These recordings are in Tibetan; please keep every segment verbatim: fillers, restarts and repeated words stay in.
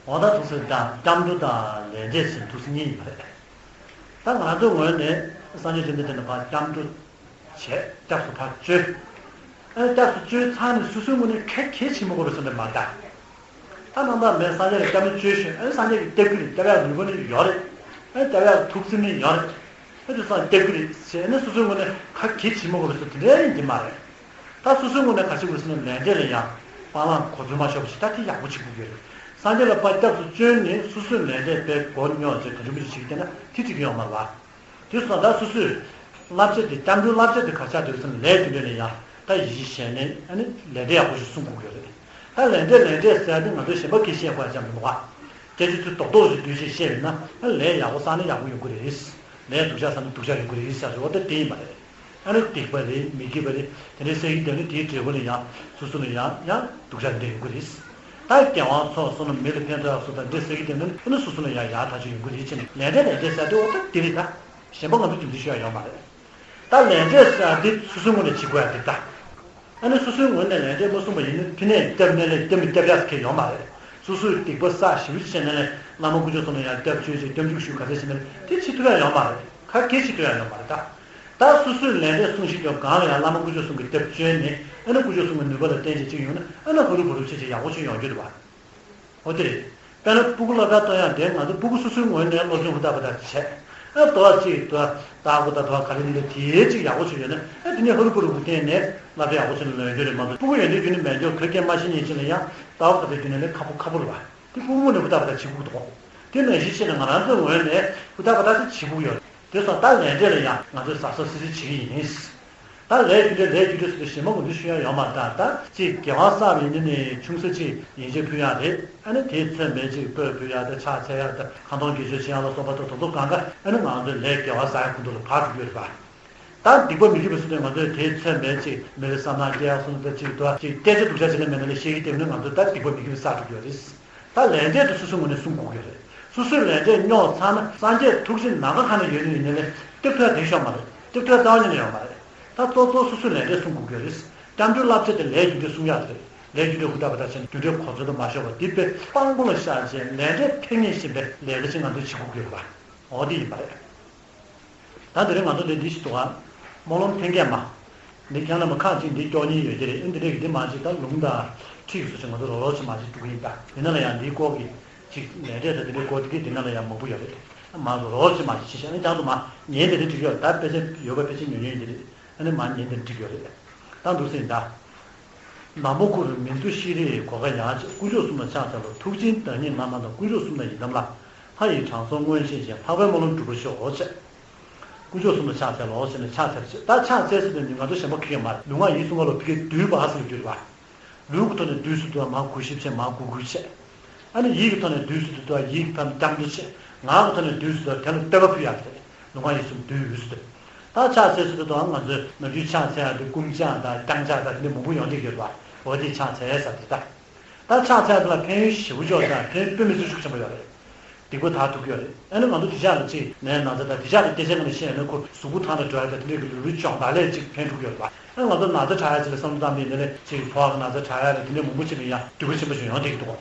འོ་ད་ཐུགས་སྲས་དང་སྐྱབས་འགྲོ་དང་ལས་འབྲས་ཟེར་ཐུགས་སྲས་གཉིས་ཡིན་པ་རེད། ད་ང་ཚོའི་ངོས་ནས་སངས་རྒྱས་བཅོམ་ལྡན་འདས་ལ་ཕར་སྐྱབས་འགྲོ་བྱས། སྐྱབས་སུ་ཕར་བཅོལ། ཨ་སྐྱབས་སུ་བཅོལ་ཚར་ནས་སོ་སོའི་ངོས་ནས་ག་གེ་བྱེད་མི་དགོས་པའི་བཟོ་འདྲ་མ་རེད་ད། ད་རྣམ་པ་མེད་སངས་རྒྱས་ལ་སྐྱབས་མི་བཅོལ་ཞུ། ཨ་སངས་རྒྱས་ཀྱིས་སྐྱབས་ཀྱི་རེད། སྐྱབས་ཡག་ནུས་པ་ནི་ཡོད་རེད། ཨ་སྐྱབས་ཡག་ཐུགས་བརྩེ་ནི་ཡོད་རེད། ཨ་དེ་སང་སྐྱབས་ཀྱི་རེད་ཟེར་ནས་སོ་སོའི་ངོས་ནས་ག་གེ་བྱེད་མི་དགོས་པའི་བཟོ་དེ་འདྲ་ཡིན་གྱི་མ་རེད། ད་སོ་སོའི་ངོས་ནས་ག་བྱེད་དགོས་ཟེར་ན་ལས་འབྲས་ལ་ཡང་སྤང་བླང་གོ་ཚོད་མ་ཤོར་བ་ཞིག་ད་དེ་ཡག་པོ་བྱེད་དགོས་ཀྱི་རེད། སངས་རྒྱས་ལ་ཕར་སྐྱབས་སུ་བཅོལ་ནས་སོ་སོའི་ལས་འབྲས་དཔེ་མགོ་རྙོག་ཅིག་གང་བྱུང་མི་བྱུང་བྱེད་ཀྱི་བསྡད་ན་དེ་འགྲིག་གི་ཡོད་མ་རེད་བ། དེ་སོང་ཙང་ད་སོ་སོས་བསླབ་བྱ་དེ་སྐྱབས་འགྲོའི་བསླབ་བྱ་དེ་ག་ཆགས་འདུག་ཟེར་ན་ལས་རྒྱུ་འབྲས་ལ་ཡང་ད་ཡིད་ཆེས་བྱས་ནས་ཨ་ནི་ལས་འབྲས་ཡག་པོ་ཞིག་སྲུང་དགོས་ཀྱི་ཡོད་རེད། ད་ལས་འབྲས་ལས་འབྲས་ཟེར་ཡ་དེ་ང་ཚོས་གཞན་པ་གིས་བཤད་དགོས་ཡ་ཅང་མི་འདུག་བ། སྐད་ཆ་ཚུར་རྡོག་རྡོག་ཞིག་བསྡུས་ཤིག་བཤད་ཡོད་ན་ཨ་ལས་ཡག་པོ་བསགས་ན་ཡག་པོ་ཡོང་གི་རེད། ལས་སྡུག་ཅག་བསགས་ན་སྡུག་ཅག་ཡོང་གི་རེད་ཟེར་བ་དེ་དེ་ཡིན་པ་རེད། ཨ་ནི་སྡིག་པ་རེད། མི་སྐྱིད་པ་རེད། དེ་འདྲའི་བསགས་ཀྱི་བསྡད་ན་དེའི་འབྲས་བུ་ལ་ཡང་སོ་སོ་ལ་ཡང་ཡང་སྡུག་ཅག་འདྲ་ཡོང་གི་རེད། ད་རྒྱལ་དབང་མཆོག་གསུམ་ལ་མི་ལ་ཕན་ཐོགས་ཡག་བཟོ་དང་འདྲ་བསགས་ཀྱི་བསྡད་ན་ཨ་ནི་སོ་སོ་ལ་ཡང་ཡག་ཐག་ཆོད་ཡོང་གི་རེད་ཅེས་ནས་ལས་འབྲས་ལས་འབྲས་ཟེར་དེ་འོ་ད་དེ་རེད་ད། གཞན་པ་ང་ཚོ་རྒྱུ་མཚན་ཤོད་ཡག་ཡོད་མ་རེད། ད་ལས་འབྲས་ཟེར་ཡག་དེ་སོ་སོའི་ངོས་ནས་བྱེད་དགོས་ཡག་དེ་ད། ཨ་ནི་སོ་སོའི་ངོས་ནས་ལས་འབྲས་མ་བསྲུངས་པ་ཡིན་ན་ཕྱི་ནས་སྐྱབས་གནས་ལས་སྐྱབས་མི་སྐྱབས་ཡག་ཟེར་མཁན་ཡོད་མ་རེད། སོ་སོས་སྡིག་པ་བསགས་ཞེ་པོ་ཅིག་བྱས་ནས་བླ་མ་དཀོན་མཆོག་གསུམ་ལ་ཡང་སྐྱབས་བཅོལ་བྱས་སྐྱབས་འཇུག་ཞུ་ག་ཚད་བྱས་ནས་དེ་བྱེད་ཐུབ་ཡག་ཡོད་མ་རེད། ག་གེ་བྱེད་ཐུབ་ཡག་ཡོད་མ་རེད་ད། ད་སོ་སོའི་ལས་འབྲས་སྲུང་ཤེས་ཀྱི་སྒང་ལ་ཡང་བླ་མ་དཀོན་མཆོག་གསུམ་གྱི་སྐྱབས་བཅོལ་ནས་ཨ་ནི་དཀོན་མཆོག་གསུམ་གྱི་ནུས་པ་ལ་བརྟེན་བྱས་ཅིག་ཡོང་ན་ཨ་ནི་ཧ་རུ་བུ་རུ་བྱས་བྱས་ཡག་པོ་ཅིག་ཡོང་རྒྱུ་རེད་བ། འོ་དེ་རེད། དཔེར་ན་སྤུ་གུ་སློབ་གྲྭ་གཏོང་ཡག་དེ་ང་ཚོ་སྤུ་གུ་སོ་སོའི་ངོས་ནས་སློབ་སྦྱོང་ཧུར་ཐག་པ་ཐག་བྱས། ཨ་དོ་བ་གཅིག་དོ་བ་ལྟ་སྐོར་དང་དོ་བ་ག་རེ་ཡིན་པ་དེའི་གཅིག་ཡག་པོ་ཅིག་ཡོད་ན་ཨ་དེ་ནས་ཧུར་པུ་རུ་པུ་བརྟེན་ནས་སློབ་གྲྭ་ཡག་པོ་ཅིག་ལ་ལོན་རྒྱུ་རེད་མ་གཏོགས་སྤུ་གུ་ཡོན་ཏན་རྒྱུན་ནས་མེད་འཇོག་གོས་སྐྱེལ་མ་ཤེས་ཉེན་ཅན་ལ་ཡང་ལྟ་བ་ག་ཚོད་རྒྱུན་ནས་ལས་ཁག་པོ་ཁག་པོ་རེད་བ། དེ་སྤུ་གུ་ནས་ཧུར་ཐག་པ་ཐག་བྱེད་དགོས་འདུག་དེ་ནང་བཞིན་བྱས་ན་ང་རང་ཚོའི་ངོས་ནས་ཧུར་ཐག་པ་ཐག་ཅིག་བྱེད་དགོས་ཡོད། དེ་སོང་ད་ལས་འབྲས་ལ་ཡང་ང་ཚོས་གཟབ་གཟབ་སིལ་སིལ་བྱེད་ཀྱི་ཡིན། ད་ལས་རྒྱུ་འབྲས་ལས་རྒྱུ་འབྲས་ཟེར་དུས་གཞན་མ་ངོ་འདི་ཤོད་ཡ་ཡོད་མ་རེད། ད་ད་ཅིག་དགེ་བ་བསགས་པ་ཡིན་ནི་ནི་ཆུང་ས་ཅིག་ཡིན་ཆད་ཕུལ་ཡ་རེད། ཨ་ནི་དེའི་ཚོད་མེད་ཅིག་སྤོས་ཕུལ་ཡ་ད་ཕྱག་འཚལ་ཡ་ད་ཁ་འདོན་དགེ་སྦྱོར་བྱེད་ཡ་ལ་སོགས་པ་ད་དེ་ཚོ་གང་ག་ཨ་ནི་ང་ཚོའི་ལས་དགེ་བ་བསགས་ཡ་ཁོང་ཚོ་ལ་བབས་འགྲོ་གི་ཡོད་རེད་པ། ད་སྡིག་པ་མི་དགེ་བའི་ཚུལ་དེ་ང་ཚོས་དེའི་ཚོད་མེད་ཅིག་མི་ལ་བསམ་ནག་སྐྱེ་ཡ་སོང་ད་ཅིག་ད་ཅིག་སྐད་ཆ་སྡུག་ཅག་བྱེད་ན་མེད་ན་ལས་བཤད་ཀྱི་དེ་ནི་ང་ཚོས་ད་སྡིག་པ་མི་དགེ་བ་བསགས་འགྲོ་གི་ཡོད་རེད། ད་ལས་འབྲས་དེ་སོ་སོའི་ངོས་ནས་སྲུང་དགོས་ཀྱི་རེད། སོ་སོའི་ལས་འབྲས་རྙོག་ཚར་ན་སངས་རྒྱས་ཐུགས་རྗེ་ནམ་མཁའ་གང་ན་ཡོད་ནི་ཡིན་ནའི་ལས་སྐྱབས་ཐུབ་ཡ་དེ་ཤོར་མ་རེད། སྐྱབས་ཐུབ་ཡ་རྩ་བ་ཉིད་ནས་ཡོད་མ་རེད། ད་གཙོ་གཙོ་སོ་སོའི་ལས་འབྲས་སྲུང་དགོས་ཀྱི་རེད། སྐྱབས་འགྲོའི་བསླབ་བྱ་དེ་ལས་རྒྱུ་འབྲས་སྲུང་ཡག་རེད། ལས་རྒྱུ་འབྲས་ཧུར་ཐག་པ་ཐག་བྱས་ནས་རྒྱུ་འབྲས་གོ་ཚོད་དུ་མ་ཤོར་བ་འདི་དཔེ་དཔང་པོ་ལ་བཞག་བྱས་ལས་འབྲས་ཕན་ངེས་བཞིན་པའི་ལས་ཀ་ཅིག་ང་ཚོས་བྱེད་དགོས་ཀྱི་ཡོད་རེད་པ། འོ་དེ་ཡིན་པ་རེད། ད་དེ་རིང་ང་ཚོ་འདི་འདི་ཞིག་འདུག་ག་སྨོན་ལམ་ཐེངས་བརྒྱད་མ། འདི་ཁྱེད་རྣམ་པ་ཁག་ཅིག་འདི་སྐྱོར་ཉེན་ཡོད་ཀྱི་རེད། ཨེ་འདི་འདྲས་ཀྱི་འདི་མ་ཅིག་ད་ལུང་དང་ཁྲིད་ཀྱི་སུ་ཅིག་ང་ཚོ་རོགས་རོགས་ཅིག་མ་ཅིག་འགྲོ་གི་ཡིན། ད་འདི་ནང་ལ་ཡང་འདིའི་སྐོར་གྱི་ཅིག་ལས་འབྲས་དང་འདི་འདྲའི་སྐོར་དེ་གི་འདི་ནང་ལ་ཡང་མང་པོ་ཡོད་རེད། མ་རོགས་རོགས་ཅིག་མ་ཅིག་ཤེས་བྱ་ནི་ཀྱང་དུ་མ་ཉན་དེ་འདྲ་འགྲིག་ཡོད། ད་ཕལ་ཆེར་ཡོད་པ་ཕལ་ཆེར་ཉོན་ཉོན་ཡིན་གྱི་རེད། ཨ་ནི་མ་ཉན་དེ་འགྲིག་ཡོད་རེད། ད་འདུག་སེ་ཡིན་ད། ནག་མོ་ཁུ་རུ་མི་འདུ་ཤེས་རིག་གོ་ཁ་ཡང་བྱེད། དཀོན་མཆོག་གསུམ་ལ་ཕྱག་འཚལ་ལོ། ཐུགས་ཆེན་བདག་ཉིད་བླ་མ་དང་། དཀོན་མཆོག་གསུམ་ལ་ཡི་དམ་ལྷ། ལྷ་ཡི་དྲང་སྲོང་མངོན་ཤེས་ཅན། ལྷག་པའི་སྨོན་ལམ་འགྲུབ་པར་ཤོག་ཅེས། དཀོན་མཆོག་གསུམ་ལ་ཕྱག་འཚལ་ལོ་ཟེར་ནས་ཕྱག་འཚལ་ཅེས། ད་ཕྱག་འཚལ་ཟེར་དུས་ང་ཚོ་གཞན་པ་ཁེ་གི་མ་རེད། ལུས་ངག་ཡིད་གསུམ་ཀ་ལོ་ཕ་གིར་འདུས་པ་ཟེར་གྱུར་པ། ལུས་ཀྱི་ཐོག་ནས་འདུས་སུ་འདུ་བ་མར་གུས་ཞབས་བྱེད། མར་གུས་བཀུར་བྱེད། ཨ་ནི་ཡིད་ཀྱི་ཐོག་ནས་འདུས་སུ་འདུ་བ་ཡིད་ཀྱི་ཐོག་ནས་སྐྱབས་འགྲོ་བྱེད། ངག་གི་ཐོག་ནས་འདུས་སུ་འདུ་བ་དེ་ལ་བསྟོད་པ་ཕུལ་ཡག་རེད། ལུས་ངག་ཡིད་གསུམ་འདུས་སུ་འདུ། ད་ཕྱག་འཚལ་ཟེར་དུས་ད་ང་ཚོས་ནམ་རྒྱུན་ཕྱག་འཚལ་ཡག་དེ་སྐུ་ཕྱག་དང་རྐྱང་ཕྱག་དང་དེ་འདྲ་མང་པོ་ཡོང་བསྡད་ཡོད་པ། འོ་དེ་ཕྱག་འཚལ་ཟེར་དེ་ད། ད་ཕྱག་འཚལ་དེ་ལ་ཕན་ཡོན་ཞེ་པོ་ཅིག་དང་ཕན་ཡོན་དཔེ་མི་སྲིད་ཤུགས་ཆེན་པོ་ཡོད་རེད། སྡིག་པ་དག་ཐུབ་ཀྱི་ཡོད་རེད། ཨ་ནི་ང་ཚོ་དེ་ཕྱག་ལ་ཅིག་ནད་ན་ཚ་དང་དེ་ཕྱག་ལ་སྐད་ཆ་ངོ་ནས་བཤད་ན་ཁོ་གཟུགས་པོ་ཐང་དུ་འགྲོ་ཡག་དང་དེ་འདྲའི་གི་ལུས་ལུས་སྦྱོང་བརྡར་ལས་ཅིག་ཕན་ཐོགས་ཀྱི་ཡོད་རེད་པ། ཨ་ང་ཚོ་ན་ཚ་དྲག་ཡག་ཅིག་ལ་བསམ་བློ་བཏང་བའི་ནང་ནས་ཅིག་ཕོ་བ་གི་ན་ཚ་དྲག་ཡག་རེད། དེ་འདྲའི་མང་པོ་ཅིག་ལ་ཡང་འདོད་པ་ཆེན་པོ་ཞིག་ཡོང་བསྡད་ཀྱི་འདུག་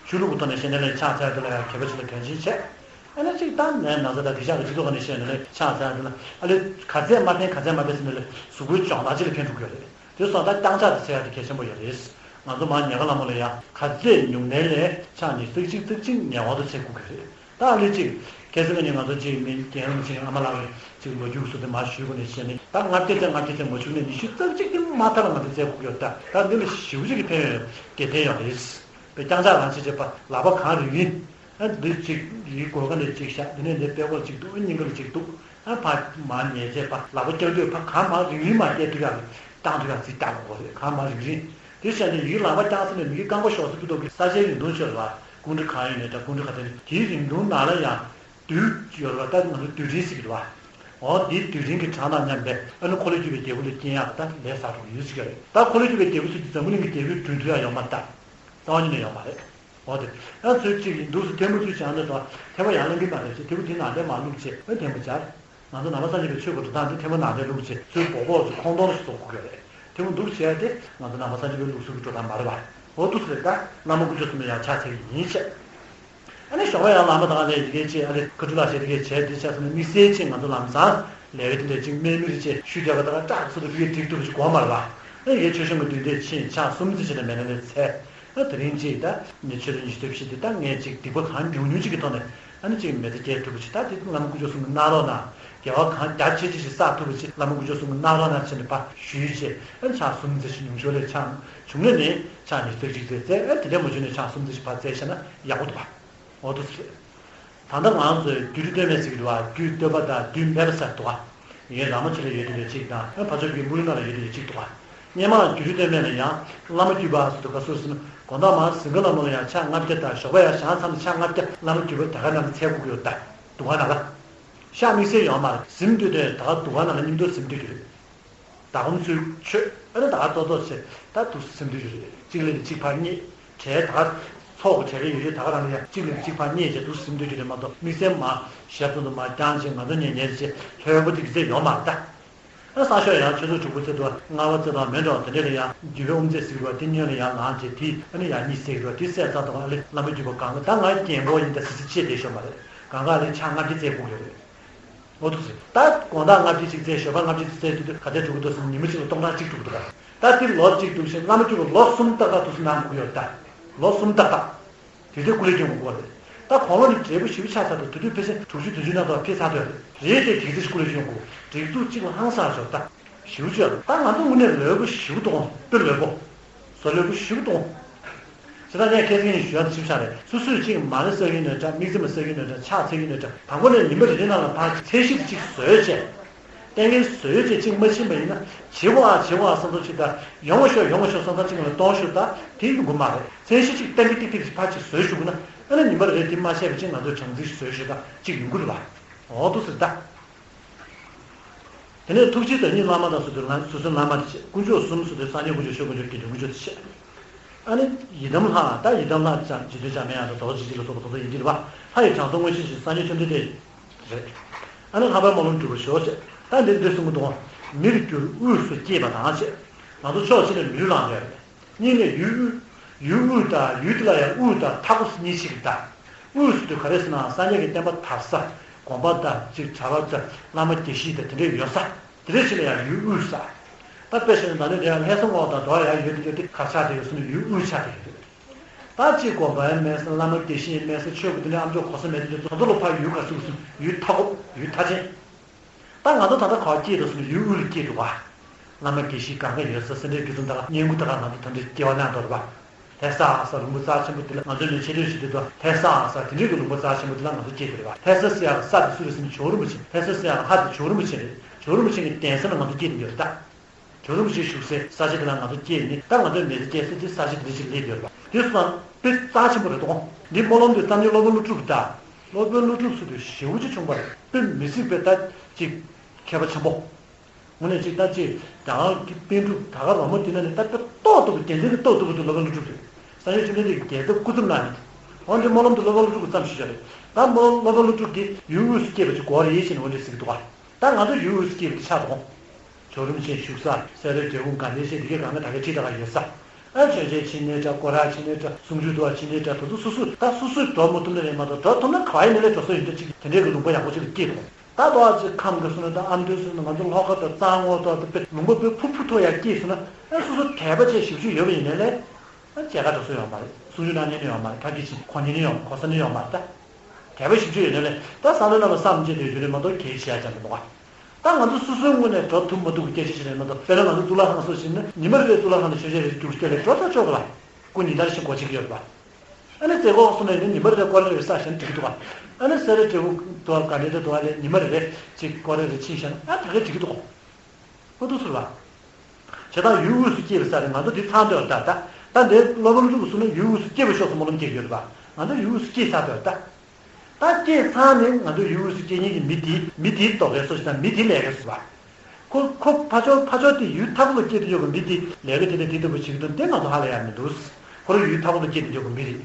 ཆོས་ལུགས་ཀྱི་ཐོག་ནས་བཤད་ན་ལས་ཕྱག་འཚལ་དེ་ལ་ཡང་གད་པ་ཅིག་ལ་དོན་ཆེན་བྱས། ཨ་ནི་ཅིག་ད་ནད་ན་ཚ་དང་དེ་ཕྱག་གི་སྤྱི་ཚོགས་ཁ་ནས་བཤད་ན་ལས་ཕྱག་འཚལ་དེ་ལ་ཨ་ལས་ག་ཚད་མ་ཕན་ག་ཚད་མ་ཕན་ཟེར་ན་ལས་གཟུགས་པོའི་སྦྱོང་བརྡར་ཅིག་ལ་ཕན་ཐོགས་ཀྱི་ཡོད་རེད། དེ་སོང་ད་རྐྱང་ཕྱག་དེ་འཚལ་ཡག་དེ་གལ་ཆེན་པོ་ཡོད་རེད། ང་ཚོ་མར་ཉལ་ཁ་ལ་མོ་ལ་ཡང་ག་ཚད་ཉུང་ནས་ལས་ཕྱག་གཉིས་ཙག་གཅིག་ཙག་གཅིག་ཉལ་བར་དུ་འཚལ་དགོས་ཀྱི་རེད། ད་ཨ་ལས་ཅིག་གལ་སྲིད་ང་ནི་ང་ཚོ་ཅིག་མི་རྒན་རབས་ཅིག་ཨ་མ་ལགས་ཀྱིས་ཅིག་ལོ་རྒྱུས་སུ་དེ་མར་ཞུས་དགོས་ནས་བཤད་ནི་ད་ལྔ་བརྒྱ་ཙམ་ལྔ་བརྒྱ་ཙམ་མ་བྱུང་ནས་ཉི་ཤུ་ཙག་གཅིག་དེ་མ་ཐར་ལ་ང་ཚོ་འཚལ་དགོས་ཀྱི་ཡོད། ད་ད་འདི་ལ་ཞེ་པོ་ཅིག་གི་ཕན་ཡོན་གལ་ཆེན་ཡོད་རེད། པའི་རྐྱང་ཕྱག་རང་བྱེད་བྱེད་པ་ལག་པ་གང་རིང་རིང་། ཨ་འདི་གཅིག་ཡིག་སྒོ་ཁ་ནས་གཅིག་བཞག་འདི་ནས་འདི་པད་ཀོར་གཅིག་འདུག་སྙིང་ག་ལ་གཅིག་འདུག་ཨ་ཕ་མར་ཉལ་བྱས་པ་ལག་པ་བརྐྱང་དུས་ཕ་གང་མར་རིང་རིང་མར་བསྐྱལ་ཐུབ་ཡག་གི་བརྐྱང་ཐུབ་ཡག་རྩིས་བརྐྱང་དགོས་རེད། གང་མར་རིང་རིང་། དེ་བྱས་ནས་ཡིག་ལག་པ་བརྐྱངས་ཟིན་ནས་མི་གི་རྐང་པ་ཤོར་ཚེ་ཕུ་ཐོག་གི་ས་ཆའི་རིང་ཐུང་ཆེ་བ་ཀུན་འདྲི་གང་ཡིན་ནས་ད་ཀུན་འདྲི་ག་དེ་ནས་དེའི་རིང་ཐུང་ནང་ལ་ཡང་དུས་ཡོད་རེད་བ། ད་ང་ཚོ་དུས་རིང་ཟེར་གི་རེད་བ། འོ་དེའི་དུས་རིང་གི་གྲངས་དང་མཉམ་པའི་ཨ་ནི་འཁོར་ལོས་སྒྱུར་བའི་རྒྱལ་པོ་ལ་སྐྱེ་ཡག་ད་ལས་བསགས་འགྲོ་གི་ཡོད་ཟེར་གི་རེད། ད་འཁོར་ལོས་སྒྱུར་བའི་རྒྱལ་པོ་ཚོ་འཛམ་བུ་གླིང་གི་རྒྱལ་པོའི་དྲུང་དུ་ཡང་ཡོད་མ་རེད་ད། རྩ་བ་ཉིད་ནས་ཡོད་མ་རེད། འོ་དེ། ཡང་ཚོད་གཅིག་ཡིན་འདུག་སེ་ཐལ་མོ་ཚུར་བྱས་ན་དང་ཐལ་མོ་ཡར་ལེན་གི་མ་རེད་ཅེས་ཐལ་མོ་དེ་ནང་ལ་མར་བླུགས་བྱས་ཨེ་ཐལ་མོ་སྦྱར། ང་ཚོ་ནང་པ་སངས་རྒྱས་པའི་ཆོས་ཀྱི་འགྲོ་སྟངས་དེ་ཐལ་མོ་ནང་ལ་བླུགས་བྱས་ཚུར་སྦོག་སྦོག་ཚུར་ཁོང་སྟོང་ཞིག་བཟོ་དགོས་ཀྱི་རེད། ཐལ་མོ་འདུག་བྱས་ཏེ་ང་ཚོ་ནང་པ་སངས་རྒྱས་པའི་ལུགས་སྲོལ་གྱི་འགྲོ་སྟངས་མ་རེད་པ། འོ་འདུག་སེ་རེད་ད་བླ་མ་དཀོན་མཆོག་གསུམ་ལ་ཡང་ཕྱག་འཚལ་གྱི་ཡིན་བྱས། ཨ་ནི་ཞོགས་པ་ཡང་ལམ་པ་དང་ལས་ཡི་གེ་ཅེས་ཨ་ལེ་ཁ་ཐུག་ལ་བྱས་དེ་གས་བྱས་དེ་བྱས་སོང་ནས་དམིགས་བསལ་ཅིག་ང་ཚོ་ལམ་སང་ལས་ཀ་དེ་འདྲས་ཅིག་དམིགས་མེད་ཅིག་ཤུལ་རྒྱག་པ་དང་ཀྲག་སོ་དུ་ཕི་གེ་འགྲིག་ཐུབ་པ་ཅིག་གོ་མ་རེད་བ། ཨ་ཡི་གེ་ཆོས་སྐྱོང་གི་དུས་འདས་ཕྱིན་ཕྱག་གསུམ་ཙམ་ཞིག་ལ་མེད་ན་ལས་ཚད། ཨ་དེ་རིང་ཅིག་ད་ནི་ཆོས་རིན་ཞུ་ཐབས་ཤིག་དེ་ད་ངས་ཅིག་སྡིག་པ་གང་ཉུང་ཉུང་ཅིག་གི་ཐོག་ནས་ཨ་ནི་ཅིག་མེད་ཚེ་སྐྱེལ་ཐུབ་པ་ཅིག་ད་དེ་བླ་མ་དཀོན་མཆོག་གསུམ་གྱི་གནང་རོགས་གནང་། དགེ་བ་གང་རྒྱ་ཆེ་ཆེ་ཞིག་བསགས་ཐུབ་པ་ཅིག་བླ་མ་དཀོན་མཆོག་གསུམ་གྱི་གནང་རོགས་གནང་བྱས་ནས་ཕར་ཞུས་བྱས་ཨ་ནི་ཕྱག་གསུམ་ཙམ་ཞིག་ཉུང་ཤོས་ལས་ཕྱག་བྱུང་ན་ནི་ཕྱག་ཉིས་ཙམ་ཅིག་ཙམ་བཙལ། ཨ་དེ་འདྲ་མ་བྱུང་ན་ཕྱག་གསུམ་ཙམ་ཞིག་ཕར་བཙལ་བཞག་ན་ཡག་པོ་འདུག་བ། འོ་ཐུགས་རྗེ་ཆེ། ད་ལྟ་ང་ཚོས་རྒྱུད་སྟོད་སྨད་ཟེར་གྱི་འདུག་བ། རྒྱུད་སྟོད་པ་དང་རྒྱུད་སྨད་པ་ཟེར་འདུག་བ། ངའི་ར་མོ་ཆེ་ལ་ཡོད་དེ་ལས་གཅིག་དང་ཨ་ཕ་ཆོས་རྒྱུད་སྨུག་ལུང་ནང་ལ་ཡོད་དེ་ལས་གཅིག་འདུག་བ། སྔོན་མ་རྒྱུད་སྟོད་སྨད་ལ་ཡང་བླ་མ་བརྒྱུད་པ་ཟེར་འདུག་ག་སུ་ཟེར་ན་དགོང་དག་མར་ཟིང་ག་ལ་མོ་ལ་ཡང་ཕྱག་ལྔ་བརྒྱ་དང་ཞོགས་པ་ཡང་ཞག་མཚམས་ཕྱག་ལྔ་བརྒྱ་བླ་མ་བརྒྱུད་པ་དེ་ག་ནང་ལ་འཚལ་དགོས་ཀྱི་ཡོད་ད། འདུག་ག་ནང་ལ། ཤག་དམིགས་བསལ་ཡོད་མ་རེད། གཟིམ་སྡོད་དུས་ད་ག་འདུག་ག་ནང་ལ་མཉམ་དུ་གཟིམ་སྡོད་ཀྱི་རེད། ཟླ་གམ་ཚུལ་ཆོད་ཨ་ནི་ད་ག་ཏོག་ཏོག་བྱས་ད་དུ་གཟིམ་སྡོད་ཀྱི་རེད། གཅིག་ལས་གཅིག་ཕར་བསྙེས། གྲལ་ད་ག་ཚོགས་གྲལ་གི་ཡོད་རེད། ད་ག་རང་ལ་ཡང་གཅིག་ལས་གཅིག་ཕར་བསྙེས་བྱས་དུ་གཟིམ་སྡོད་ཀྱི་རེད་མ་གཏོགས་དམིགས་བསལ་མ་ཞབས་ཏོག་ཏུ་མ་རྐྱང་བྱས་ང་ཚོ་ཉལ་ཉལ་བྱས་ལྷོད་པོ་དེ་གི་ཚད་ཡོད་མ་རེད་ད། ཨ་སང་ཞོགས་ཡང་ཆུ་ཚོད་དྲུག་པ་ཚེས་དུ་ལྔ་པ་ཚེས་དང་མེ་འགྲོ་དེ་འདྲས་ལ་ཡང་རྒྱུད་པའི་དབུ་མཛད་ཟེར་གྱི་བ་དེ་སྔོན་ལ་ཡང་ལངས་བྱས་དེ་ཨ་ནི་ཡང་གཉིད་སད་ཀྱི་བ་དེ་སད་ཚར་དུ་ཨ་ལེ་བླ་མ་བརྒྱུད་པ་གང་ག་ད་ང་རྒན་གོག་ཡིན་ད་སི་སི་ཆེ་བསྡད་ཤོག་མ་རེད། གང་ག་ཨ་ལེ་ཕྱག་ལྔ་བརྒྱ་བཙལ་དགོས་ཀྱི་རེད། འོ་ཐུགས་སྲས་ད་དགོང་དག་ལྔ་བརྒྱ་ཅིག་བཙལ་ཞོགས་པ་ལྔ་བརྒྱ་ཅིག་བཙལ་དུས་དུ་ག་ཚད་འགྲོ་གི་འདུག་ཟེར་ན་ཉི་མ་གཅིག་ལ་སྟོང་ཕྲག་གཅིག་འགྲོ་གི་འདུག་ག་ད་དེ་ལོ་གཅིག་འདུག་ཞེས་བླ་མ་བརྒྱུད་པ་ལོ་གསུམ་ཏག་ཏག་དུས་སུ་གནང་དགོས་ཀྱི་ཡོད་ད། ལོ་གསུམ་ཏག་ཏག་དེ་ཚོའི་སྐུ་ལས་སྐྱོན་དགོས་རེད། ད་དགུང་ལོ་ནི་བགྲེས་པོ་ཞེ་པོ་ཆགས་ཚར་འདུག་དེ་དུས་ཕལ་ཆེར་དྲུག་ཅུ་བདུན་ཅུ་ནང་དུ་ཕེབས་ཚར་འདུག་རེད་དེ་གེགས་སེལ་སྐུ་ལས་སྐྱོན་དགོས། སྒྲིག་འཛུགས་གཅིག་ལ་ཧང་སངས་ཤོར་ད། ཞེ་པོ་ཅིག་ད་ང་ཚོ་དངོས་གནས་ལོས་པོ་ཞེ་པོ་འདུག་དཔེ་ལོས་པོ། བཟོ་ལོས་པོ་ཞེ་པོ་འདུག་བྱས་ཙང་ངས་ཁ་སང་ཞུ་ཡག་དེ་ཞིབ་ཆ་རེད། སོ་སོས་གཅིག་མ་ཎི་བསགས་ཡིན་ནའི་འདྲ། དམིགས་བརྩེ་མ་བསགས་ཡིན་ནའི་འདྲ། ཕྱག་འཚལ་ཡིན་ནའི་འདྲ། དང་པོ་ནས་ཉི་མ་རེ་རེ་ནང་ལ་ཕར་ཚད་གཞི་དེ་གཅིག་བཟོས་བྱས། གཏན་འཁེལ་བཟོས་བྱས་གཅིག་མ་ཕྱིན་པ་ཡིན་ན་བྱེད་དགོས་ཨ་བྱེད་དགོས་ཨ་བསམ་ཚུལ་གཅིག་དང་ཡོང་བ་ཤོག་ཡོང་བ་ཤོག་བསམ་ཚུལ་གཅིག་ལ་གཏོང་ཤོག་ད་དེ་ཡོང་གི་མ་རེད། ཚད་གཞི་གཅིག་གཏན་འཁེལ་ཏིག་ཏིག་ཕར་གཅིག་བཟོས་བཅུག་ན་ཨ་ནི་ཉི་མ་རེ་རེ་དེ་མ་བཤད་པ་གཅིག་ང་ཚོས་གྲངས་འཛིན་བཟོས་ཤོག་ད་གཅིག་ཡོང་གི་རེད་བ། འོ་འདུག་ཟེར་ད། དེ་ནས་ཐུགས་རྗེ་བདག་ཉིད་བླ་མ་དང་སོ་སོའི་བླ་སོ་སོའི་བླ་མ་དེ་བྱས། དཀོན་མཆོག་གསུམ་སོ་སོའི་སངས་རྒྱས་དཀོན་མཆོག་ཆོས་དཀོན་མཆོག་དགེ་འདུན་དཀོན་མཆོག་དེ་བྱས། ཨ་ནི་ཡི་དམ་ལྷ། ད་ཡི་དམ་ལྷ་ཅང་རྗེ་བཙུན་འཇམ་དཔལ་དབྱངས་དང་རྡོ་རྗེ་འཆང་ལ་སོགས་པ་དེ་ཚོ་ཡིན་གྱི་རེད་པ། ལྷ་ཡི་གྲངས་ཚད་དངོས་གཞི་ཞིག་སངས་རྒྱས་བཅོམ་ལྡན་འདས་རེད། ཨ་ནི་ལྷག་པའི་སྨོན་ལམ་སྒྲུབ་པར་ཤོག་བྱས། ད་འདིར་འདི་གསུང་གི་འདུག་མིར་གྱུར་དབུས་སུ་སྐྱེས་པ་དང་བྱས། ང་ཚོ་ཕྱོགས་གཅིག་ནས་ལུས་བླངས་ཡོད་རེད། གཉིས་ནས་ཡུལ་དབུས། ཡུལ་དབུས་དང་ཡུལ་དེ་ལ་ཡང་དབུས་དང་མཐའ་སྐོར་གཉིས་ཕྱེ་གི་ད། དབུས་སུ་དེ་ག་རེ་ཟེར་ན་སངས་རྒྱས་ཀྱི་བསྟན་པ་དར་ས། དགོན་པ་དང་གཅིག་གྲྭ་པ་དང་བླ་མ་དགེ་བཤེས་དང་དེ་འདྲས་ཡོད་ས། དེ་འདྲས་ཞིག་ལ་ཡང་ཡུལ་དབུས་ས། ད་དཔེ་བཞག་ན་ད་ནི་དེ་ཡང་ལྷ་ས་ངོགས་དང་དོ་ཡང་ཡོད་དེ་ཡོད་དེ་ག་ཆགས་དེ་ཡོད་ཟེར་ན་ཡུལ་དབུས་ཆགས་དེ་ཡོད་རེད། ད་གཅིག་དགོན་པ་ཡང་མེད་ས། བླ་མ་དགེ་བཤེས་ཡང་མེད་ས། ཆོས་ཀྱི་དེ་འདྲས་ཨ་མཆོག་གོ་ས་མེད་དེ་འདྲས་དེ་ཚོ་ལ་ཕར་ཡུལ་ག་ཟེར་ཟེར་ན་ཡུལ་མཐའ་འཁོབ་ཡུལ་མཐའ་ཅན། ད་ང་ཚོ་ད་ལྟ་ག་པར་སྐྱེས་འདུག་ཟེར་ན་ཡུལ་དབུས་ལ་སྐྱེས་འདུག་ག་བླ་མ་དགེ་བཤེས་གང་ག་ཡོད་ས། སེ་འབྲས་དགེ་ཚུལ་དང་བསྙེན་བཀུར་དེ་ག་ང་ཚོ་ད་འདྲ་སྐྱེ་བ་གནང་འདུག་རེད་པ། ལྷ་ས་ཟེར་ལུང་པ་རྩ་ཆེན་པོ་དེ་ལ་ང་ཚོ་ནས་ཆེ་འདོད་ཞིག་དེ་དང་ལྷ་ས་ཟེར་དེ་འདྲའི་གི་ལུང་པ་རྩ་ཆེན་པོ་དེ་ལ་ང་ཚོ་སྐྱེས་འདུག་རེད་པ། ལྷ་ས་ཟེར་ཡག་ས་དེ་སུ་རེད་ཟེར་ན་ཇོ་བོ་རིན་པོ་ཆེ། ལྷ་ས་ཟེར་ཡག་ལྷ་དེ་ཇོ་བོ་རིན་པོ་ཆེ་རེད། ཇོ་བོ་རིན་པོ་ཆེ་གི་གདན་ས་ལ་ང་ཚོ་སྐྱེས་ནས་ཡོད་རེད་ད། ཇོ་བོ་རིན་པོ་ཆེ་བཞུགས་སའི་ས་ཆ་དེ་ལ་ང་ཚོ་སྐྱེས་ནས་ད་ང་ཚོ་མི་ཚེ་སྐྱེལ་ས་དེ་ས་ཆ་དེ་འདྲ་ཞིག་སླེབས་ཡོད་རེད་པ། དེ་སོང་ཙང་དཔེ་རྩ་ཆེན་པོ་རེད་དོ། འདི་སྨོན་ལམ་དེ་རྩ་བ་ཉིད་སློབ་དཔོན་ཀླུ་སྒྲུབ་ད། སློབ་དཔོན་ཀླུ་སྒྲུབ་ཟེར་དུས་ཞེ་པོ་ཅིག་བྱུང་བ་རེད། དཔེ་མི་སྲིད་པའི་ད་ཅིག་མཁས་པ་ཆེན་པོ། དངོས་གནས་ཅིག་ད་ཅིག་རྒྱ་གར་གྱི་པཎ་གྲུབ་ད་ག་རོ་མ་དེ་ན་ནི་ད་དཔེ་ཏོག་ཏོག་གི་རྒྱལ་མཚན་གྱི་ཏོག་ཏོག་གི་དུ་སློབ་དཔོན་ཀླུ་སྒྲུབ་རེད། སངས་རྒྱས་བཅོམ་ལྡན་འདས་ཀྱི་རྒྱལ་ཚབ་སྐུ་ཚབ་གནང་ནས། འོ་འདི་སྨོན་ལམ་དུ་སློབ་དཔོན་ཀླུ་སྒྲུབ་ཀྱི་བརྩམས་ཞུས་ཡོད་རེད། ད་སྨོན་ལམ་སློབ་དཔོན་ཀླུ་སྒྲུབ་ཀྱིས་ཡུལ་དབུས་སུ་སྐྱེས་པ་ཅིག་གོ་རེ་ཡིན་ཞེས་ནས་འོ་འདྲ་ཟེར་གྱི་འདུག་ག་ད་ང་ཚོ་ཡུལ་དབུས་སུ་སྐྱེས་པ་དེ་ཆགས་འདུག་ཇོ་རིན་པོ་ཆེ་བཞུགས་ས། སེ་ར་འབྲས་སྤུངས་དགའ་ལྡན་ཤེལ་དེ་གའི་སྒང་ག་ད་གའི་ཁྲིད་ད་ག་ཡོད་ས། ཨ་མཆོད་མཇལ་ཕྱིན་ནའི་འདྲ། སྐོར་ར་ཕྱིན་ནའི་འདྲ། གསུང་ཆོས་འདུལ་བ་ཕྱིན་ནའི་འདྲ། དེ་ཚོ་སོ་སོས་ད་སོ་སོས་འགྲོ་མ་ཐུབ་ན་རེད་མ་གཏོགས་འགྲོ་ཐུབ་ན་ག་བ་ཡིན་ན་ལས་འགྲོ་ས་ཡོད་འདྲ་ཅིག་དེ་འདྲའི་གི་ལུང་པ་ཡག་པོ་ཅིག་ལ་སྐྱེས་འདུག་ད་དོ་ཨ་ཅིག་ཁམས་ཀྱི་སོང་ན་ད་ཨ་མདོའི་སོང་ན་ང་ཚོ་ལྷོ་ཁ་དང་གཙང་ངོས་དང་དེ་དཔེ་ལུང་པ་དཔེ་ཕུ་ཕུ་ཐོག་ཡར་སྐྱེས་སོང་ན་ཨ་སོ་སོ་དད་པ་བྱས་ཞིབ་ཞིབ་ཡོད་པ་ཡིན་ན་ལས། ཨ་མཇལ་ཁ་འགྲོ་ས་ཡོད་མ་རེད། གསུང་ཆོས་གནང་མཁན་ནི་ཡོད་མ་རེད། ཁ་སྐད་ཅིག་གོ་མཁན་ནི་ཡོད་མ་རེད། གོ་ས་ནི་ཡོད་མ་རེད་ད། དད་པ་ཞིབ་ཆ་ཡོད་ན་ལས་ད་བསམ་བློའི་ནང་ལ་བསམ་བྱས་བསྡད་རྒྱུ་རེད་མ་གཏོགས་གལ་ཆེ་ཡ་ཅང་མི་འདུག་ག་ད་ང་ཚོ་སོ་སོའི་ངོས་ནས་འགྲོ་ཐུབ་མ་ཐུབ་ཀྱི་སྐད་ཆ་ཞིག་རེད་མ་གཏོགས་དཔེར་ན་ང་ཚོ་གཙུག་ལག་ཁང་སོགས་ཕྱིན་ན་ཉི་མ་རེ་རེ་གཙུག་ལག་ཁང་ལ་མཆོད་མཇལ་རེ་རྒྱུགས་སྐྱོར་ལས་འགྲོ་ཐག་ཆོད་གི་ལ། སྐུ་ཉིན་ལྟར་ཞིག་གོ་བྱེད་ཀྱི་ཡོད་རེད་པ། ཨ་ནི་རྩེ་ཁོག་སོང་ནས་ནི་ཉི་མ་རེ་རེ་སྐོར་རེ་རེ་བསགས་ཤིང་འགྲིག་གི་འདུག་ག་ཨ་ནི་སེ་ར་འབྲས་སྤུངས་དུ་བ་དགའ་ལྡན་དུ་བ་ལས་ཉི་མ་རེ་རེ་ཅིག་སྐོར་རེ་རེ་ཕྱིན་ཤག་ན་ཨ་ད་གས་འགྲིག་གི་འདུག་ག་ཨོ་ཐུགས་ཟུར་བ། བྱས་ཙང་ཡུལ་དབུས་སུ་སྐྱེས་པའི་ས་རེད། ང་ཚོ་འདི་ཚང་འདོད་ད་ད། ད་འདི་སློབ་དཔོན་ཀླུ་སྒྲུབ་གསུངས་ན་ཡུལ་དབུས་སུ་སྐྱེས་པའི་ཕྱོགས་སུ་སྨོན་ལམ་སྐྱེ་གི་ཡོད་རེད་པ། ང་ཚོ་ཡུལ་དབུས་སུ་སྐྱེས་ཚར་འདོད་ད། ད་སྐྱེས་ཚར་ནས་ང་ཚོ་ཡུལ་དབུས་སུ་སྐྱེ་མཁན་གྱི་མི་དེ་མི་དེའི་ལྟོ་གོས་སོ་ཞིག་དང་མི་དེའི་ལས་ཀ་སོ་བ། ཁོ་ཁོ་ཕ་ཕྱོགས་ཕ་ཕྱོགས་དེ་ཡུལ་མཐའ་འཁོབ་ལ་སྐྱེས་དུ་ཡོད་པའི་མི་དེ་ལས་ཀ་དེ་དང་དེ་ལྟ་བུ་བྱེད་ཀྱི་འདུག་དེ་ང་ཚོ་ཧ་ལས་ཡ་མི་འདུག་ཁོ་རང་ཡུལ་མཐའ་འཁོབ་ལ་སྐྱེས་དུ་ཡོད་པའི་མི་རེད།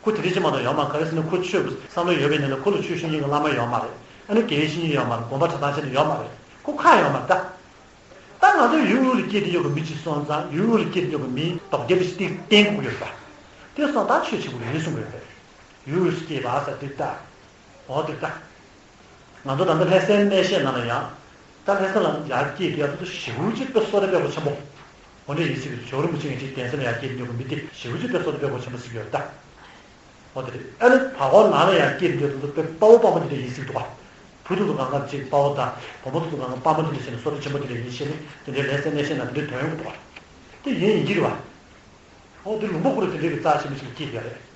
ཁོ་དེ་རིགས་ཅིག་མ་གཏོགས་ཡོད་མ་རེད། ག་རེ་ཟེར་ན་ཁོ་ཆོས་ཀྱི་བསམ་བློ་ཡོད་པའི་ནང་ལ་ཁོ་ལ་ཆོས་ཤེས་མཁན་གྱི་བླ་མ་ཡོད་མ་རེད། ཨ་ནི་དགེ་བའི་བཤེས་གཉེན་ཡོད་མ་རེད། དགོན་པ་གྲྭ་ཚང་ཆེན་ནས་ཡོད་མ་རེད། ཁོ་ཁག་ཡོད་མ་རེད་ད། ད་ང་ཚོ་ཡུལ་དབུས་ལ་སྐྱེས་དུ་ཡོད་པའི་མི་ཅིག་སོང་ཙང་ཡུལ་དབུས་ལ་སྐྱེས་དུ་ཡོད་པའི་མིའི་ལྟོ་གོས་དེ་ཞིག་བསྟན་དགོས་ཡོད་པ། དེ་སོང་ཙང་ཆོས་བྱེད་དགོས་རེད་གསུང་གི་ཡོད་རེད། ཡུལ་དབུས་སུ་སྐྱེས་པ་ཟེར་དེ་ལྟ། འོ་དེ་ལྟ། ང་ཚོ་ད་ལྟ་ལྷ་སའི་གནས་བཤད་ནང་ལ་ཡང་། ད་ལྷ་ས་ལ་ཡར་སྐྱེས་དེ་ཡང་དུ་ཞེ་པོ་ཅིག་དཔེ་བསོད་བདེ་དཔེ་པོ་ཆེན་པོ། འོ་འདྲ་ཡིན་སྲིད་ཀྱི། ཇོ་རིན་པོ་ཆེ་ངས་ཅིག་གདན་ས་ལ་ཡར་སྐྱེས་ཡོད་པ་མི་དེ་ཞེ་པོ་ཅིག་དཔེ་བསོད་བདེ་དཔེ་པོ་ཆེན་པོ་ཟེར་གྱི་ཡོད་ད། འོ་དེ་རེད། ཨ་ནི་བར་སྐོར་ནང་ལ་ཡར་སྐྱེས་དེ་དུ་དཔེ་དཔའ་བོ་དཔའ་མོ་དེ་འདྲ་ཡིན་སྲིད་འདུག་བ། བུ་དུ་དུ་གང་ག་ཅིག་དཔའ་བོ་དང་བུ་མོ་དུ་དུ་གང་ག་དཔའ་མོ་དེ་འདྲ་བྱས་ནས་བསོད་བདེ་ཆེན་པོ་དེ་འདྲ་ཡིན་ཞེས་ནས་དེ་འདྲའི་ལྷ་སའི་གནས་བཤད་ནང་དེ་འདྲའི་དོན་ཡོང་གི་འདུག་བ། དེ་ཡིན་ཡིན་གྱི་རེད་བ། འོ་དེ་ལུང་པ་ཁོ་རང་དེ་འདྲའི་གི་རྩ་ཆེན་པོ་ཞིག་སྐྱེས་ཡོད་རེད།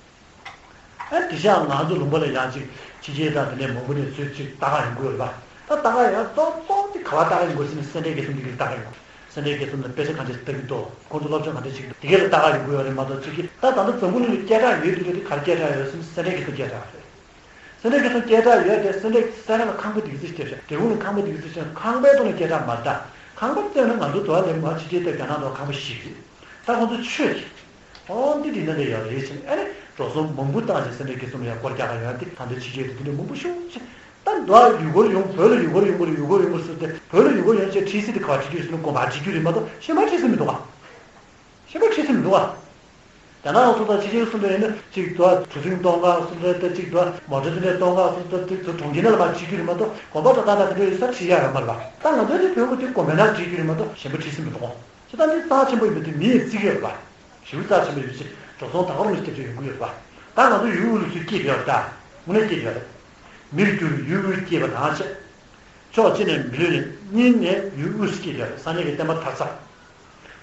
ཨ་དེ་བཞག་ང་ཚོ་ལུང་པ་ལ་ཡང་ཅིག་ཕྱི་རྒྱལ་དང་དེ་ནས་མང་པོ་ནས་ཚུར་ཅིག་ལྟ་ག་ཡོང་གི་ཡོད་རེད་པ། ད་ལྟ་ག་ཡང་གཙོ་གཙོ་དེ་ག་བ་ལྟ་ག་ཡོང་གི་ཡོད་ཟེར་ན་སེ་འབྲས་དགེ་གསུམ་དེ་གི་ལྟ་ག་ཡོང་། སེ་འབྲས་དགེ་གསུམ་ལ་དཔེ་ཆ་གང་ཅི་ལྟ་གི་འདུག་ཁོང་ཚོ་སློབ་སྦྱོང་གང་འདྲ་བྱེད་ཀྱི་འདུག་དེ་ག་ལ་ལྟ་ག་ཡོང་གི་ཡོད་རེད་མ་གཏོགས་ཅིག་གི་ད་ད་ལྟ་འཛམ་བུ་གླིང་ལ་སྐད་གྲགས་ཡོད་དེ་རེད། དེ་ག་རེ་སྐད་གྲགས་ཡོད་ཟེར་ན་སེ་འབྲས་དགེ་གསུམ་སྐད་གྲགས་རེད། སེ་འབྲས་དགེ་གསུམ་སྐད་གྲགས་ཡོད་དེ། སེ་འབྲས་སེ་ར་ལ་ཁང་པ་བདེ་གི་ཚིག་སྐྱེས་ཤག་འབྲས་སྤུངས་ལ་ཁང་པ་བདེ་གི་ཚིག་སྐྱེས་ཤག་ཁང་པའི་ཐོག་ནས་སྐད་གྲགས་མ་རེད་ད། ཁང་པ་བལྟས་ན་ང་ཚོ་དུ་བ་ལེན་མ་ཕྱི་རྒྱལ་དང་རྒྱ་ནག་དུ་བ་ཁང་པ་ཞིག་རེད། ད་ཁོང་ཚོ་ཆོས་ཀྱི། ཨོ་འདི་འདི་ན་འདྲ་ཡོད་རེད་ཅེས་ཨ་ནི་འགྲོ་སོང་མང་པོ་བཏང་ཞིང་སེ་འབྲས་དགེ་གསུམ་ལ་ཡང་སྐོར་རྒྱག་ག་ཡོང་དེ་ད་ལྟ་ཕྱི་རྒྱལ་དུ་དེ་འདྲ་མང་པོ་ཤོད་ཅེས། ད་འདུག་ཡུལ་སྐོར་ཡོང་བོད་ལ་ཡུལ་སྐོར་ཡོང་དགོས་རེད། ཡུལ་སྐོར་ཡོང་དགོས་ཟེར་ཏེ་བོད་ལ་ཡུལ་སྐོར་ཡོང་ཅེས་ཁྲིད་སྲིད་དེ་ག་བ་ཁྲིད་རྒྱུ་རེད་ཟེར་ན་དགོན་པ་ཁྲིད་རྒྱུ་རེད་མ་གཏོགས་གཞན་པ་ཁྲིད་སྲིད་མི་འདུག་ག་གཞན་པ་ཁྲིད་སྲིད་མི་འདུག་ག་རྒྱ་ནག་སོང་ཙང་ཕྱི་རྒྱལ་སོང་ཙང་ཡིན་ན་གཅིག་དུ་གྲུ་གཟིངས་གཏོང་ག་སོང་ཙང་དེ་གཅིག་དུ་མོ་ཊ་དེ་འདྲ་གཏོང་ག་སོང་ཙང་དེ་ཚོ་གྲོང་ཁྱེར་ནང་ལ་མར་ཁྲིད་རྒྱུ་རེད་མ་གཏོགས་དགོན་པ་འགྲོ་སྟངས་དང་དེ་འདྲ་ཡོད་ས་ཁྲིད་ཡ་ཡོད་མ་རེད་པ། ད་ང་ཚོའི་དེ་བོད་ཁུལ་དེ་དགོན་པའི་ནང་ཁྲིད་རྒྱུ་རེད་མ་གཏོགས་གཞན་པ་ཁྲིད་སྲིད་མི་འདུག་ག་ཅི་ལྟར་འདི་རྩ་ཆེན་པོ་ཡིན་པ་དེ་མི་ཡིས་བརྩི་གི་ཡོད་རེད་པ། ཞེ་པོ་རྩ་ཆེན་པོ་ཡིན་པ་ཞིག་འགྲོ་སོང་ད་ག་རུ་མི་སྐྱབས་བཅོལ་ཡོང་གི་ཡོད་རེད་པ། ད་ང་ཚོ་ཡུལ་དབུས་ལ་ཚུར་སྐྱེས་ཡོད་རེད་ད། དངོས་གནས་སྐྱེས་ཡོད་རེད། མིར་གྱུར་ཡུལ་དབུས་སྐྱེས་པ་དང་ཕྱད། ཕྱོགས་གཅིག་ནས་མི་ལུས་ནས་གཉིས་ནས་ཡུལ་དབུས་སུ་སྐྱེས་ཡོད་རེད། སངས་རྒྱས་ཀྱི་བསྟན་པ་དར་ས།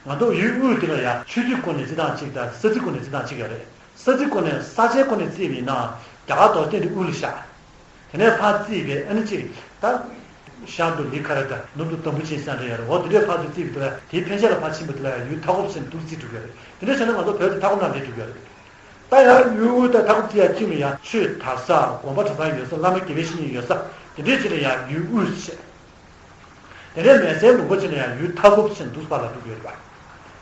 ང་ཚོ་ཡུལ་དབུས་དེ་ལ་ཡང་ཆོས་ཚིག་སྐོར་ནས་རྩི་སྟངས་གཅིག་དང་ས་ཚིགས་སྐོར་ནས་རྩི་སྟངས་གཅིག་ཡོད་རེད། ས་ཚིགས་སྐོར་ནས་ས་ཆའི་སྐོར་ནས་རྩིས་པ་ཡིན་ན་རྒྱ་གར་རྡོ་རྗེ་གདན་དེ་དབུས་ལ་བཞག་དེ་ནས་ཕར་རྩིས་པའི་ཨ་ནི་གཅིག་ད། ཤར་དུ་ལི་ཁ་ར་དང་ནུབ་ཏུ་དམ་བུ་ཆེན་ས་འདྲ་ཡོད་རེད། འོ་དེ་འདྲའི་ཕར་ཚུར་རྩིས་པ་དེ་ལ་དེའི་ཕན་ཆད་ལ་ཕར་ཕྱིན་པ་དེ་ལ་ཡང་ཡུལ་མཐའ་འཁོབ་ཟེར་ནས་འདུག་རྩིས་འགྲོ་གི་ཡོད་རེད། དེ་འདྲ་བྱས་ན་ང་ཚོ་བོད་དེ་མཐའ་འཁོབ་ནང་སླེབས་འགྲོ་གི་ཡོད་རེད། ད་ཡང་ཡུལ་དབུས་དང་མཐའ་འཁོབ་རྩིས་ཡ་གཅིག་ལ་ཡང་ཆོས་དར་ས་དགོན་པ་གྲྭ་ཚང་ཡོད་ས་བླ་མ་དགེ་བའི་བཤེས་གཉེན་ཡོད་ས་དེ་འདྲའི་ཅིག་ལ་ཡང་ཡུལ་དབུས་ཟེར། དེ་ནས་མེད་སའི་ལུང་པ་ཅིག་ལ་ཡང་ཡུལ་མཐའ་འཁོབ་ཟེར་འདུག་པ་ལ་འདུག་ཡོད་རེད་པ།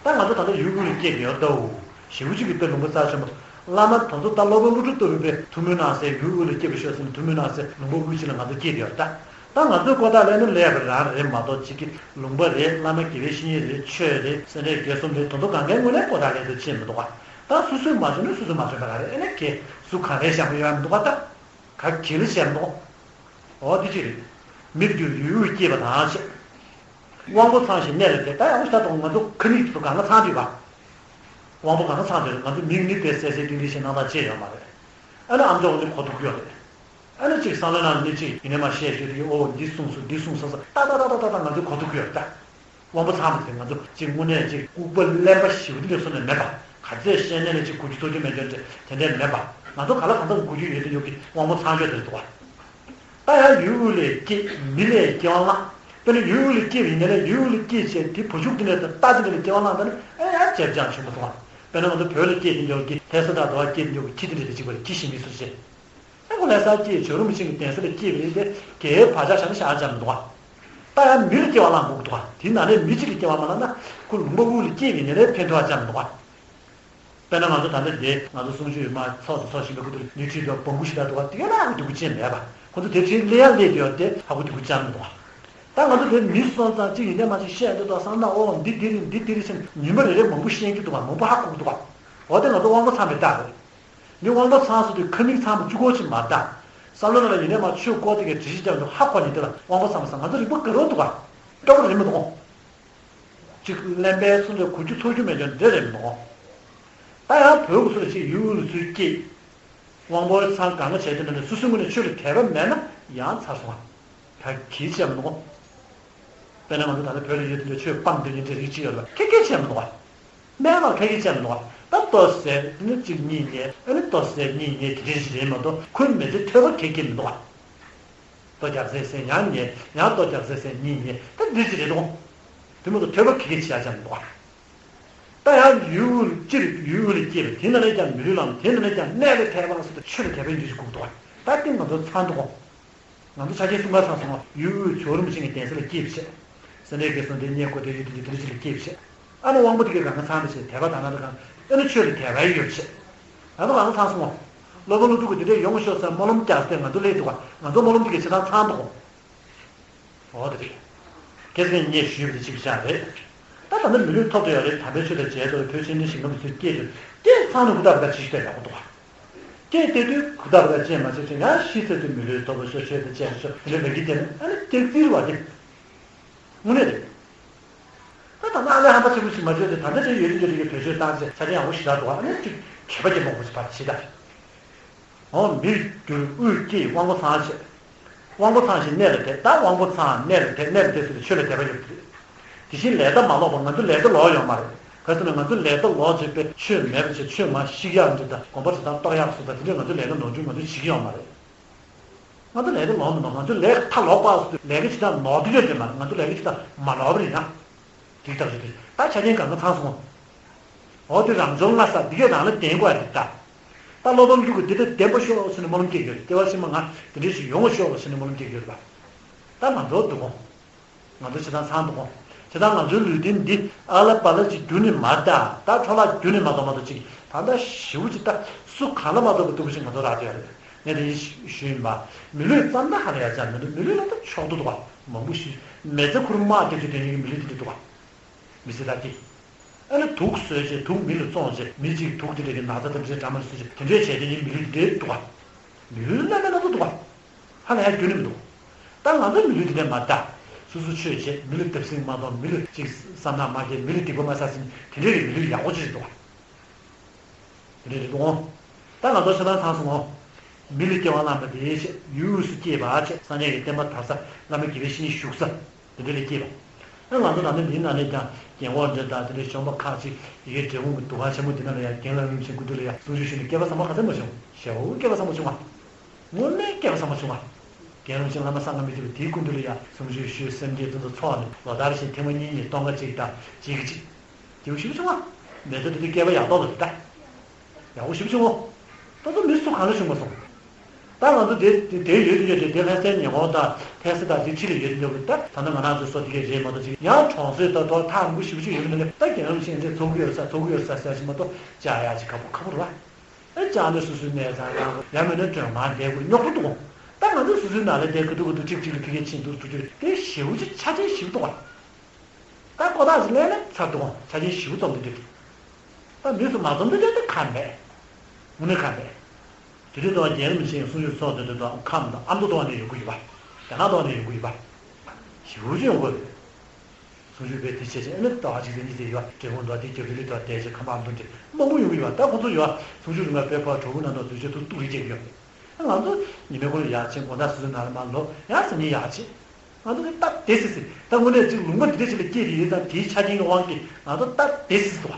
ད་ང་ཚོ་ད་ལྟ་ཡུལ་དབུས་ལ་སྐྱེས་ཡོད་དོ། ཞེ་པོ་ཅིག་གི་དཔེ་ལུང་པ་རྩ་ཆེན་པོ། བླ་མ་དེ་ཚོ་ད་སློབ་དཔོན་ཀླུ་སྒྲུབ་ལྟ་བུའི་དཔེ་ཐུགས་སྨོན་གནང་སའི་ཡུལ་དབུས་ལ་སྐྱེས་པ་ཤོག་ཟེར་ནས་ཐུགས་སྨོན་གནང་སའི་ལུང་པ་དབུས་ཅིག་ལ་ང་ཚོ་སྐྱེས་ཡོད་རེད་ད། ད་ང་ཚོའི་ཀོ་ཐག་ལ་ནི་ཀླད་པ་རང་རེད་མ་གཏོགས་ཅིག་གི་ལུང་པ་རེད། བླ་མ་དགེ་བའི་བཤེས་གཉེན་རེད། ཆོས་རེད། སེམས་ཁྲལ་དགེ་གསུམ་རེད། དེ་ཚོ་གང་གའི་ངོས་ནས་ཀོ་ཐག་ལ་ཚོ་ཅི་མི་འདུག་ག་ད་སོ་སོས་མ་བྱུང་ན་སོ་སོས་མ་བྱུང་བ་རེད། ཨེ་ནས་ཁྱེད་སུ་གང་རེད་བཤད་མ་ཡོད་མི་འདུག་ག་ད། ག་གི་ལ་བཤད་མི་འདུག་འོ་དེ་ཅི་རེད། མིར་གྱུར་ཡུལ་དབུས་སྐྱེས་པ་དང་ཕྱད། དབང་པོ་ཚང་ཞིང་གནས་ལ་དེ་ད་ཡང་ཤ་དང་ང་ཚོ་ཁ་མིག་ཚོ་གང་ག་ཚང་དུས་པ། དབང་པོ་གང་ག་ཚང་དུས་ང་ཚོ་མིག་ནི་དེ་གསལ་གསལ་ཏིང་ཏིང་ཞིག་སྣང་དག་ཅེས་ཡོད་མ་རེད། ཨ་ནི་ཨམ་ཅོག་ནི་གོ་ཐུབ་ཀྱི་ཡོད་རེད། ཨ་ནི་གཅིག་བསམ་བློ་ནང་ནི་གཅིག་ཡིན་ནས་མ་བཤད་ཞུས་དུས་ཨོ་འདི་གསུངས་སོང་འདི་གསུངས་སོང་ས་ཏག་ཏག་ཏག་ཏག་ཏག་ཏག་ང་ཚོས་གོ་ཐུབ་ཀྱི་ཡོད་རེད་ད། དབང་པོ་ཚང་མ་དེ་ང་ཚོ་གཅིག་དངོས་གནས་གཅིག་ལྐུགས་པ་གླེན་པ་ཞེ་པོ་འདི་འདྲ་བཟོ་ནས་མེད་པ། ག་ཚོད་བཤད་ནས་ལས་གཅིག་གོ་རྒྱུ་ཐོག་རྒྱུ་མེད་རྒྱུ་འདྲ་དེ་འདྲས་མེད་པ། ང་ཚོ་ག་ལ་གང་འཚམ་གོ་རྒྱུ་ཡོད་དུ་ཡོད་ཀྱི་དབང་པོ་ཚང་ཡོད་དེ་རེད་འདུག་བ། ད་ཡང་ཡུལ་དབུས་ལ་སྐྱེས་མི་ལ་སྐྱེ་བ་བླངས། དཔེར་ན་ཡུལ་དབུས་ལ་སྐྱེས་པ་ཡིན་ན་ལས་ཡུལ་དབུས་ལ་སྐྱེས་བྱས་དེ་བུ་ཕྲུག་དེ་འདྲས་དང་རྟ་དེ་འདྲས་ལ་སྐྱེ་བ་བླངས་ད་ནི་ཨེ་ཡང་བྱས་རྐྱང་བྱུང་མ་སོང་བ། དཔེར་ན་ང་ཚོ་བོད་ལ་སྐྱེས་དེ་འདྲས་ཀྱི་ལྷ་ས་དང་དུ་བ་སྐྱེས་དེ་འདྲས་ཀྱི་ཁྱི་དེ་འདྲས་དེ་གཅིག་པ་རེད། ཁྱི་ཞིག་མི་སུ་བྱས། ཨ་ཁོ་ལྷ་སར་སྐྱེས་ཇོ་རིན་པོ་ཆེ་གི་གདན་ས་ལ་སྐྱེས་པ་རེད་དེ་གའི་བག་ཆགས་བཞག་ན་བཞག་ཅང་མི་འདུག་བ། ད་ཡང་མི་ལ་སྐྱེ་བ་བླངས་དགོས་འདུག་བ། དེའི་ནང་ནས་མི་གཅིག་ལ་སྐྱེ་བ་མ་བླངས་ན་ཁོ་ལུང་པ་དབུས་ལ་སྐྱེས་པའི་ཉེ་ལས་ཕན་ཐོགས་ཅང་མི་འདུག་བ། དཔེར་ན་ང་ཚོ་ད་ལྟ་འདི་ང་ཚོ་གསུང་ཆོས་མ་ཚོགས་དང་ཚོགས་བཞིན་པའི་ཁུ་ཐུར་ནི་ཁྲིད་དང་བང་གུ་ཞིག་ལ་འདུག་བ། དེ་ག་ན་ཧ་གོ་སྡུག་གུ་ཅན་མེད་པ། ཁོ་ཚོ་དེ་ཁྲིད་ལས་ཡ་ལས་དེ་ཡོད་དེ་ཧ་གོ་སྡུག་གུ་ཅང་མི་འདུག་བ། ད་ང་ཚོ་དེ་མི་སོང་ཙང་གཅིག་ཡིན་ནས་མ་གཅིག་བཤད་འདོད་དང་བསམ་ན་ཨོ་འདི་འདི་རེད་འདི་འདི་རེད་ཟེར་ནས་ཉིན་མ་རེ་རེ་མང་པོ་ཤེས་ཀྱི་འདུག་བ། མང་པོ་ཧ་གོ་གི་འདུག་བ། འོ་དེ་ང་ཚོ་དབང་པོ་ཚང་མའི་རྟགས་རེད། མི་དབང་པོ་ཚང་སོང་དུས་ཁ་མིག་ཚང་མ་གཅིག་པོ་ཅིག་མ་གདའ། བསམ་བློ་ནང་ལ་ཡིན་ནས་མ་ཆོས་སྐོར་དེ་གའི་དྲི་ཞིབ་རྒྱག་འདུག་ཧ་གོ་ནས་དེ་ལ་དབང་པོ་ཚང་མ་ས་ང་ཚོ་རིག་པ་དགའ་རབ་འདུག་བ། སྐྱོ་པོ་རེད་མི་འདུག་གཅིག་གླེན་པའི་སོང་དུས་གོ་རྒྱུ་ཚོར་རྒྱུ་མེད་ཀྱང་འདྲེ་རེད་མི་འདུག་ད་ཡང་བོད་ཀྱི་སོ་ཞིག་ཡུལ་དབུས་ལ་ཚུར་སྐྱེས། དབང་པོ་ཚང་གང་ག་བྱས་དེ་འདྲ་ནས་སོ་སོའི་ངོས་ནས་ཆོས་ལ་དད་པ་མེད་ན་ཡང་ཚར་སོང་བ། ད་གིས་བྱས་མི་འདུག་དཔེར་ན་ང་ཚོ་ད་ལྟ་བོད་ལ་ཡོད་དུས་ཆོས་སྤང་དེ་ཉིན་དེ་རིགས་ཅིག་ཡོད་ལ་ཁེ་ཁེ་བྱས་མི་འདུག་བ། སྨྲས་པ་ཁ་ཡིག་ཅན་ནོ། ད་ལྟོ་ཟེར་ནི་གཅིག་གཉིས་ཉལ་ཨ་ནི་ལྟོ་ཟེར་གཉིས་ཉལ་དེ་འདྲ་ཞིག་རེད་མ་གཏོགས་ཁོའི་མི་ཚེ་ཐོས་པ་ཁེག་ཁེག་མི་འདུག་བ། ལྟོ་རྒྱག་ཟེར་ཟེར་ཡང་ཉལ་ཡང་ལྟོ་རྒྱག་ཟེར་ཟེར་གཉིས་ཉལ་ད་འདི་ཞིག་རེད་དོ། དེ་མ་གཏོགས་ཐོས་པ་ཁེག་ཁེག་བྱས་ཅན་མི་འདུག་བ། ད་ཡང་ཡུལ་དབུས་སྤྱིར་ཡུལ་དབུས་ལ་སྐྱེས་པ་དེ་ན་ནས་ཀྱང་མི་ལུས་ལམ་དེ་ན་ནས་ཀྱང་གནས་ལ་ཐེ་བ་སོགས་དང་ཆོས་ལ་དད་པའི་འདུ་ཤེས་དགོས་འདུག་བ། ད་ལྟ་ང་ཚོ་ཚང་འདུག་གོ། ང་ཚོ་ཆ་རྐྱེན་གསུམ་ཀ་ཚང་སོང་བ། ཡུལ་དབུས་ཇོ་རིན་པོ་ཆེ་གི་གདན་ས་ལ་སྐྱེས་པ་བྱས། སེམས་ཁྲལ་གྱི་སོང་དེ་རྙེད་དགོས་དེ་ཡུལ་དེ་ཡུལ་དེ་ཆ་ལ་སྐྱེས་པ་བྱས། ཨ་ནི་དབང་པོ་དེ་གའི་གང་ག་ཚང་མ་བྱས་དད་པ་དང་ན་དང་ཨ་ནི་ཆོས་ལ་དད་པ་ཡོད་བྱས། ང་ཚོ་གང་ག་ཚང་སོང་བ། སློབ་དཔོན་ཀླུ་སྒྲུབ་ཀྱི་དེ་འདྲས་ཡོང་ཤོག་ཟེར་སྨོན་ལམ་རྒྱག་སྟེ་ང་ཚོ་སླེབས་འདུག་བ། ང་ཚོ་སྨོན་ལམ་དེ་གའི་ཆ་ཚང་ཚང་འདུག་གོ། འོ་དེ་རེད། ཁྱེད་ཚོས་ངས་ཞུས་པ་དེ་གཅིག་ཆགས་རེད། ད་ད་ནི་མི་ལུས་ཐོབ་ཏུ་ཡོད་རེད། དམ་པའི་ཆོས་དང་མཇལ་ཏུ་བོད་ཆེན་འདི་ཞིག་ནམ་ཚོད་སྐྱེས་ཏེ་སྐྱེས་ཚང་ནས་ཧུར་ཐག་ཧུར་ཐག་བྱེད་ཤེས་པས་ཡག་པོ་འདུག་བ། སྐད་བཏང་དུས་གུ་དག་ལ་ཅན་མ་བྱེད་ཅིང་ཡང་ཤི་ཚེ་དུ་མི་ལུས་ཐོབ་པ་ཤོ་ཆོས་དང་བཅས་ཤོ་དེ་འདྲ་ལབ་ཀྱི་དེ་ནི་ཨ་ནི་སྐྱག་རྫུན་བ་དེ་དངོས་གནས་རེད། ད་ད་ནང་ལས་ཧམ་པ་ཆེན་པོ་ཞིག་མ་བྱས་ཏེ། ད་ལྟ་ཅིག་ཡོད་རེད་ཡོད་རེད་ཀྱི་བེད་སྤྱོད་བཏང་ཚེ་ཆ་རྐྱེན་ཡག་པོ་ཞིག་རག་འདུག་ཨ་ནི་ཅིག་གད་པ་སྐྱེ་མང་པོ་ཞིག་ཕར་ཕྱིན་ད། འོ་མིར་གྱུར་དབུས་སྐྱེས་དབང་པོ་ཚང་བྱེད། དབང་པོ་ཚང་ཞིང་གནས་ལ་དད། ད་དབང་པོ་ཚང་གནས་ལ་དད། གནས་ལ་དད་ཟེར་ཏེ་ཆོས་ལ་དད་པ་ཡོད་པ་རེད། དེ་བཞིན་ལས་མཐའ་མ་ལོག་པ། ང་ཚོ་ལས་མཐའ་ལོག་ཡོད་མ་རེད། ག་ཟེར་ན་ང་ཚོ་ལས་མཐའ་ལོག་བྱས་པའི་ཆོས་མེད་པ་བྱས། ཆོས་མ་ཤི་ཡག་འདྲ་དང་། གོམས་པ་རེ་དང་རྟོགས་ཡག་སོགས་དང་དེ་འདྲ་ང་ཚོ་ལས་མཐའ་ནོར་འཁྲུལ་ང་ཚོ་བྱེད་ཀྱི་ཡོད་མ་རེད། ང་ཚོ་ལས་མཐའ་ལོག་མི་ནོར། ང་ཚོ་ལས་མཐའ་ལོག་པ་སོགས་ལས་ཀ་བྱེད་སྟངས་ནོར་འདུག་ཡོད་དེ་མ་རེད། ང་ཚོ་ལས་ཀ་བྱེད་སྟངས་མ་ནོར་བ་རེད་ཡ། དེ་ལྟར་བྱེད་དུས་ད་ཆ་རྐྱེན་གང་ག་ཚང་སོང་། འོ་དེ་རང་བྱུང་ལྔ་ས་འདི་གས་རང་ལ་བརྟེན་དགོས་རེད་ད། ད་སློབ་སྦྱོང་སློབ་ཁུག་འདི་འདྲ་བརྟན་པོ་ཤོག་ཟེར་ནས་སྨོན་ལམ་སྐྱེ་གི་ཡོད་རེད། སྐྱེ་བ་ཕྱི་མ་ང་དེ་འདྲ་ཞིག་ཡོང་བ་ཤོག་ཟེར་ནས་སྨོན་ལམ་སྐྱེ་གི་ཡོད་རེད་པ། ད་ང་ཚོ་འདུག་གོ། ང་ཚོ་བྱེད་སྟངས་ཚང་འདུག་གོ། བྱེད་སྟངས་ང་ཚོའི་ལུས་རྟེན་འདི་ཨ་ལ་པ་ལ་ཅིག་འགྱུར་ནི་མ་གཏོགས། ད་འཕྲོ་བརླག་འགྱུར་ནི་མ་གཏོགས་མ་གཏོགས་ཅིག་ད་ལྟ་ཞེ་པོ་ཅིག་ད་སུ་གང་ལ་མ་གཏོགས་པ་སྡུག་པོ་ཅིག་ང་ཚོ་རག་བསྡད་ཡོད་རེད། ངས་དེ་ཡིན་ཞུས་ཡིན་པ། མི་ལུས་ཙམ་ན་ཧ་ལས་ཡ་ཅང་མི་འདུག་མི་ལུས་ལ་ད་ཕྱོགས་བསྡུ་འདུག་ག། མང་པོ་ཞིག་མེ་བཙའ་ཁུར་དམག་རྒྱབ་ཀྱི་དོན་ཡིན་གྱི་མི་ལུས་འདི་འདྲ་འདུག་ག། མི་ཚེ་ད་ཀི། ཨ་ནི་དུག་བཟོས་བྱས་དུག་མི་ལ་བཙོངས་བྱས་མི་གཅིག་དུག་དེ་འདྲ་གི་ན་ཚ་དང་འདྲ་འདྲ་མ་ལ་བཟོས་བྱས་དེ་འདྲས་བྱས་དེ་ཡིན་མི་ལུས་འདི་འདྲས་འདུག་ག། མི་ལུས་སྣ་མིན་སྣ་ཚོགས་འདུག་ག། ཧ་ལས་ཡ་རྒྱུན་ནས་མི་འདུག་ད་ང་ཚོ་མི་ལུས་འདི་འདྲས་མ་ད། སོ་སོ་ཆོས་བྱས་མི་ལ་བརྡབ་གསིག་མ་གཏོང་། མི་ལ་ཅིག་བསམ་ནག་མ་བརྒྱབ། མི་ལ་སྡིག་པ་མ་བསགས་ཟིན་དེ་འདྲས་ཀྱི་མི་ལུས་ཡག་པོ་ཅིག་འདུག་ག། དེ་འདྲས་རེད་འདུག་ཨོ། ད་ང་ཚོ་ཆ་ཚང་ཚང་སོང་ངོ་། མི་ལ་སྐྱེ་བ་བླངས་པ་དེའི་ཆེད་དབུས་སུ་སྐྱེས་པ་ཆེད་སངས་རྒྱས་ཀྱི་བསྟན་པ་དར་ས། བླ་མ་དགེ་བའི་བཤེས་གཉེན་བཞུགས་ས། དེ་འདྲ་ལ་སྐྱེས་པ། ཨ་ང་ཚོ་ད་ལྟ་འདིའི་ནང་ནས་ཀྱང་རྒན་འཁོགས་འདྲ་དང་དེ་འདྲའི་གཞོན་པ་ཁག་ཅིག་ཡི་གེ་འབྲས་སྤུངས་ཀྱི་འདུ་ཁང་ཆེན་མོ་འདི་ནང་ལ་ཡང་རྒན་ལགས་རིན་པོ་ཆེའི་སྐུ་མདུན་ལ་ཡང་གསུང་ཆོས་ཞུས་ནས་སྐལ་པ་བཟང་པོ་ག་ཚོད་མ་བྱུང་། ཞེ་པོ་སྐལ་པ་བཟང་པོ་བྱུང་བ། དངོས་གནས་སྐལ་པ་བཟང་པོ་བྱུང་བ། རྒན་རིན་པོ་ཆེ་བླ་མ་བསམ་གྱིས་མི་ཁྱབ་པ་དེའི་སྐུ་མདུན་ལ་ཡང་གསུང་ཆོས་ཞུས། སེམས་བསྐྱེད་དེ་ཚོ་ཚོགས་ནས་ལོ་ལྟར་བཞིན་ཐེངས་མ་གཉིས་གཉིས་སྟོན་ཁ་གཅིག་དང་གཅིག་གཅིག་སྐྱིད་པོ་ཞེ་པོ་བྱུང་བ། མི་ཚེ་འདི་དུས་སྐལ་པ་ཡག་ཏོག་ཏོ་རེད་ད། ཡག་པོ་ཞེ་པོ་བྱུང་ངོ་། ད་ཚོ་མི་སུ་གང་ལ་བྱུང་མ་སོང་། ད་ང་ཚོ་དེ་དེ་དེ་ཡོད་དུ་ཡོད་དེ་དེ་ལྷ་སའི་ཉེ་འཁོར་དང་ལྷ་ས་དང་དེ་ཕྱི་ལ་ཡོད་དུ་ཡོད་པ། ད་ད་ནང་ང་རང་ཚོའི་སོ་དེ་གས་རེད་མ་གཏོགས་ཅིག་ཡང་གྲོང་གསེབ་དང་དོ་ཐག་རིང་པོ་ཞེ་པོ་ཅིག་ཡོད་པ་ནང་ལ་ད་རྒན་རབས་ཤིང་འདྲ་ཚོགས་ཀྱི་ཡོད་ས་ཚོགས་ཀྱི་ཡོད་ས་ཟེར་ཞིག་མ་གཏོགས་བཅར་ཡག་ཅིག་ཁག་པོ་ཁག་པོ་རེད་བ། ཨེ་བཅར་ནས་སོ་སོའི་གནས་ཚང་ཡང་ཡང་མིན་ན་མགྲོན་ཁང་བསྡད་དགོས་རྙོག་དྲ་འདུག་གོ། ད་ང་ཚོ་སོ་སོའི་ནང་ལ་བསྡད་ཁ་ཐུག་ཁ་ཐུག་གཅིག་གཅིག་ལ་ཕ་གིར་ཕྱིན་འདུག་ཐུག་ཐུག་དེ་ཞེ་པོ་ཅིག་ཆ་རྐྱེན་ཞེ་པོ་འདུག་ག། ད་ཀོ་ཐག་ཅིག་ལེན་ན་ཚར་འདུག་ག། ཆ་རྐྱེན་ཞེ་པོ་འཛོམས་འདུག་དེ། ད་མི་སུ་མ་འཛོམས་འདུག་དེ་ད་ཁ་མེད། དངོས་གནས་ཁ་མེད། དེ་དུས་ད་རྒན་རིན་པོ་ཆེ་གསུང་ཆོས་ཚོགས་དེ་དུས་ད་ཁམས་དང་ཨ་མདོ་ཐོག་ནས་ཡོང་གི་ཡོད་པ། རྒྱ་ནག་ཐོག་ནས་ཡོང་གི་ཡོད་པ། ཞེ་པོ་ཅིག་ཡོང་གི་ཡོད་རེད། གསུང་ཆོས་དཔེ་དེ་བྱས་བྱས་ཨ་ནི་ཟླ་བ་གཅིག་ཙམ་གཉིས་ཙམ་ཡོད་པ། འབྲས་སྤུངས་འདུག་དེ་རྒྱབ་ཀྱི་ལི་ཐོག་བསྡད་བྱས་ཁམས་པ་ཨ་མདོ་འདྲ་མང་པོ་ཡོང་གི་ཡོད་པ། ད་ཁོ་ཚོ་ཡོད་པ་གསུང་ཆོས་རིང་ལ་དཔེ་ཕར་གྲོགས་པོ་ནང་དུ་དུས་ཆེན་ཐུག་ཐུག་རེ་བྱེད་ཀྱི་ཡོད་རེད། ང་ཚོ་ཉི་མའི་འཁོར་ལོ་ཡར་ཕྱིན། དགོང་དག་སོ་སོའི་ནང་ལ་མར་ལོག་ཡང་སང་ཉིན་ཡར་ཕྱིན། ང་ཚོ་གི་སྟབས་བདེ་སི་སི། ད་དངོས་གནས་ཅིག་ལུང་པ་འདི་འདྲ་ཞིག་ལ་སྐྱེས་ཏེ་ཡོད་ཙང་དེའི་ཆ་རྐྱེན་གྱི་དབང་གིས་ང་ཚོ་སྟབས་བདེ་སི་སི་འདུག་བ།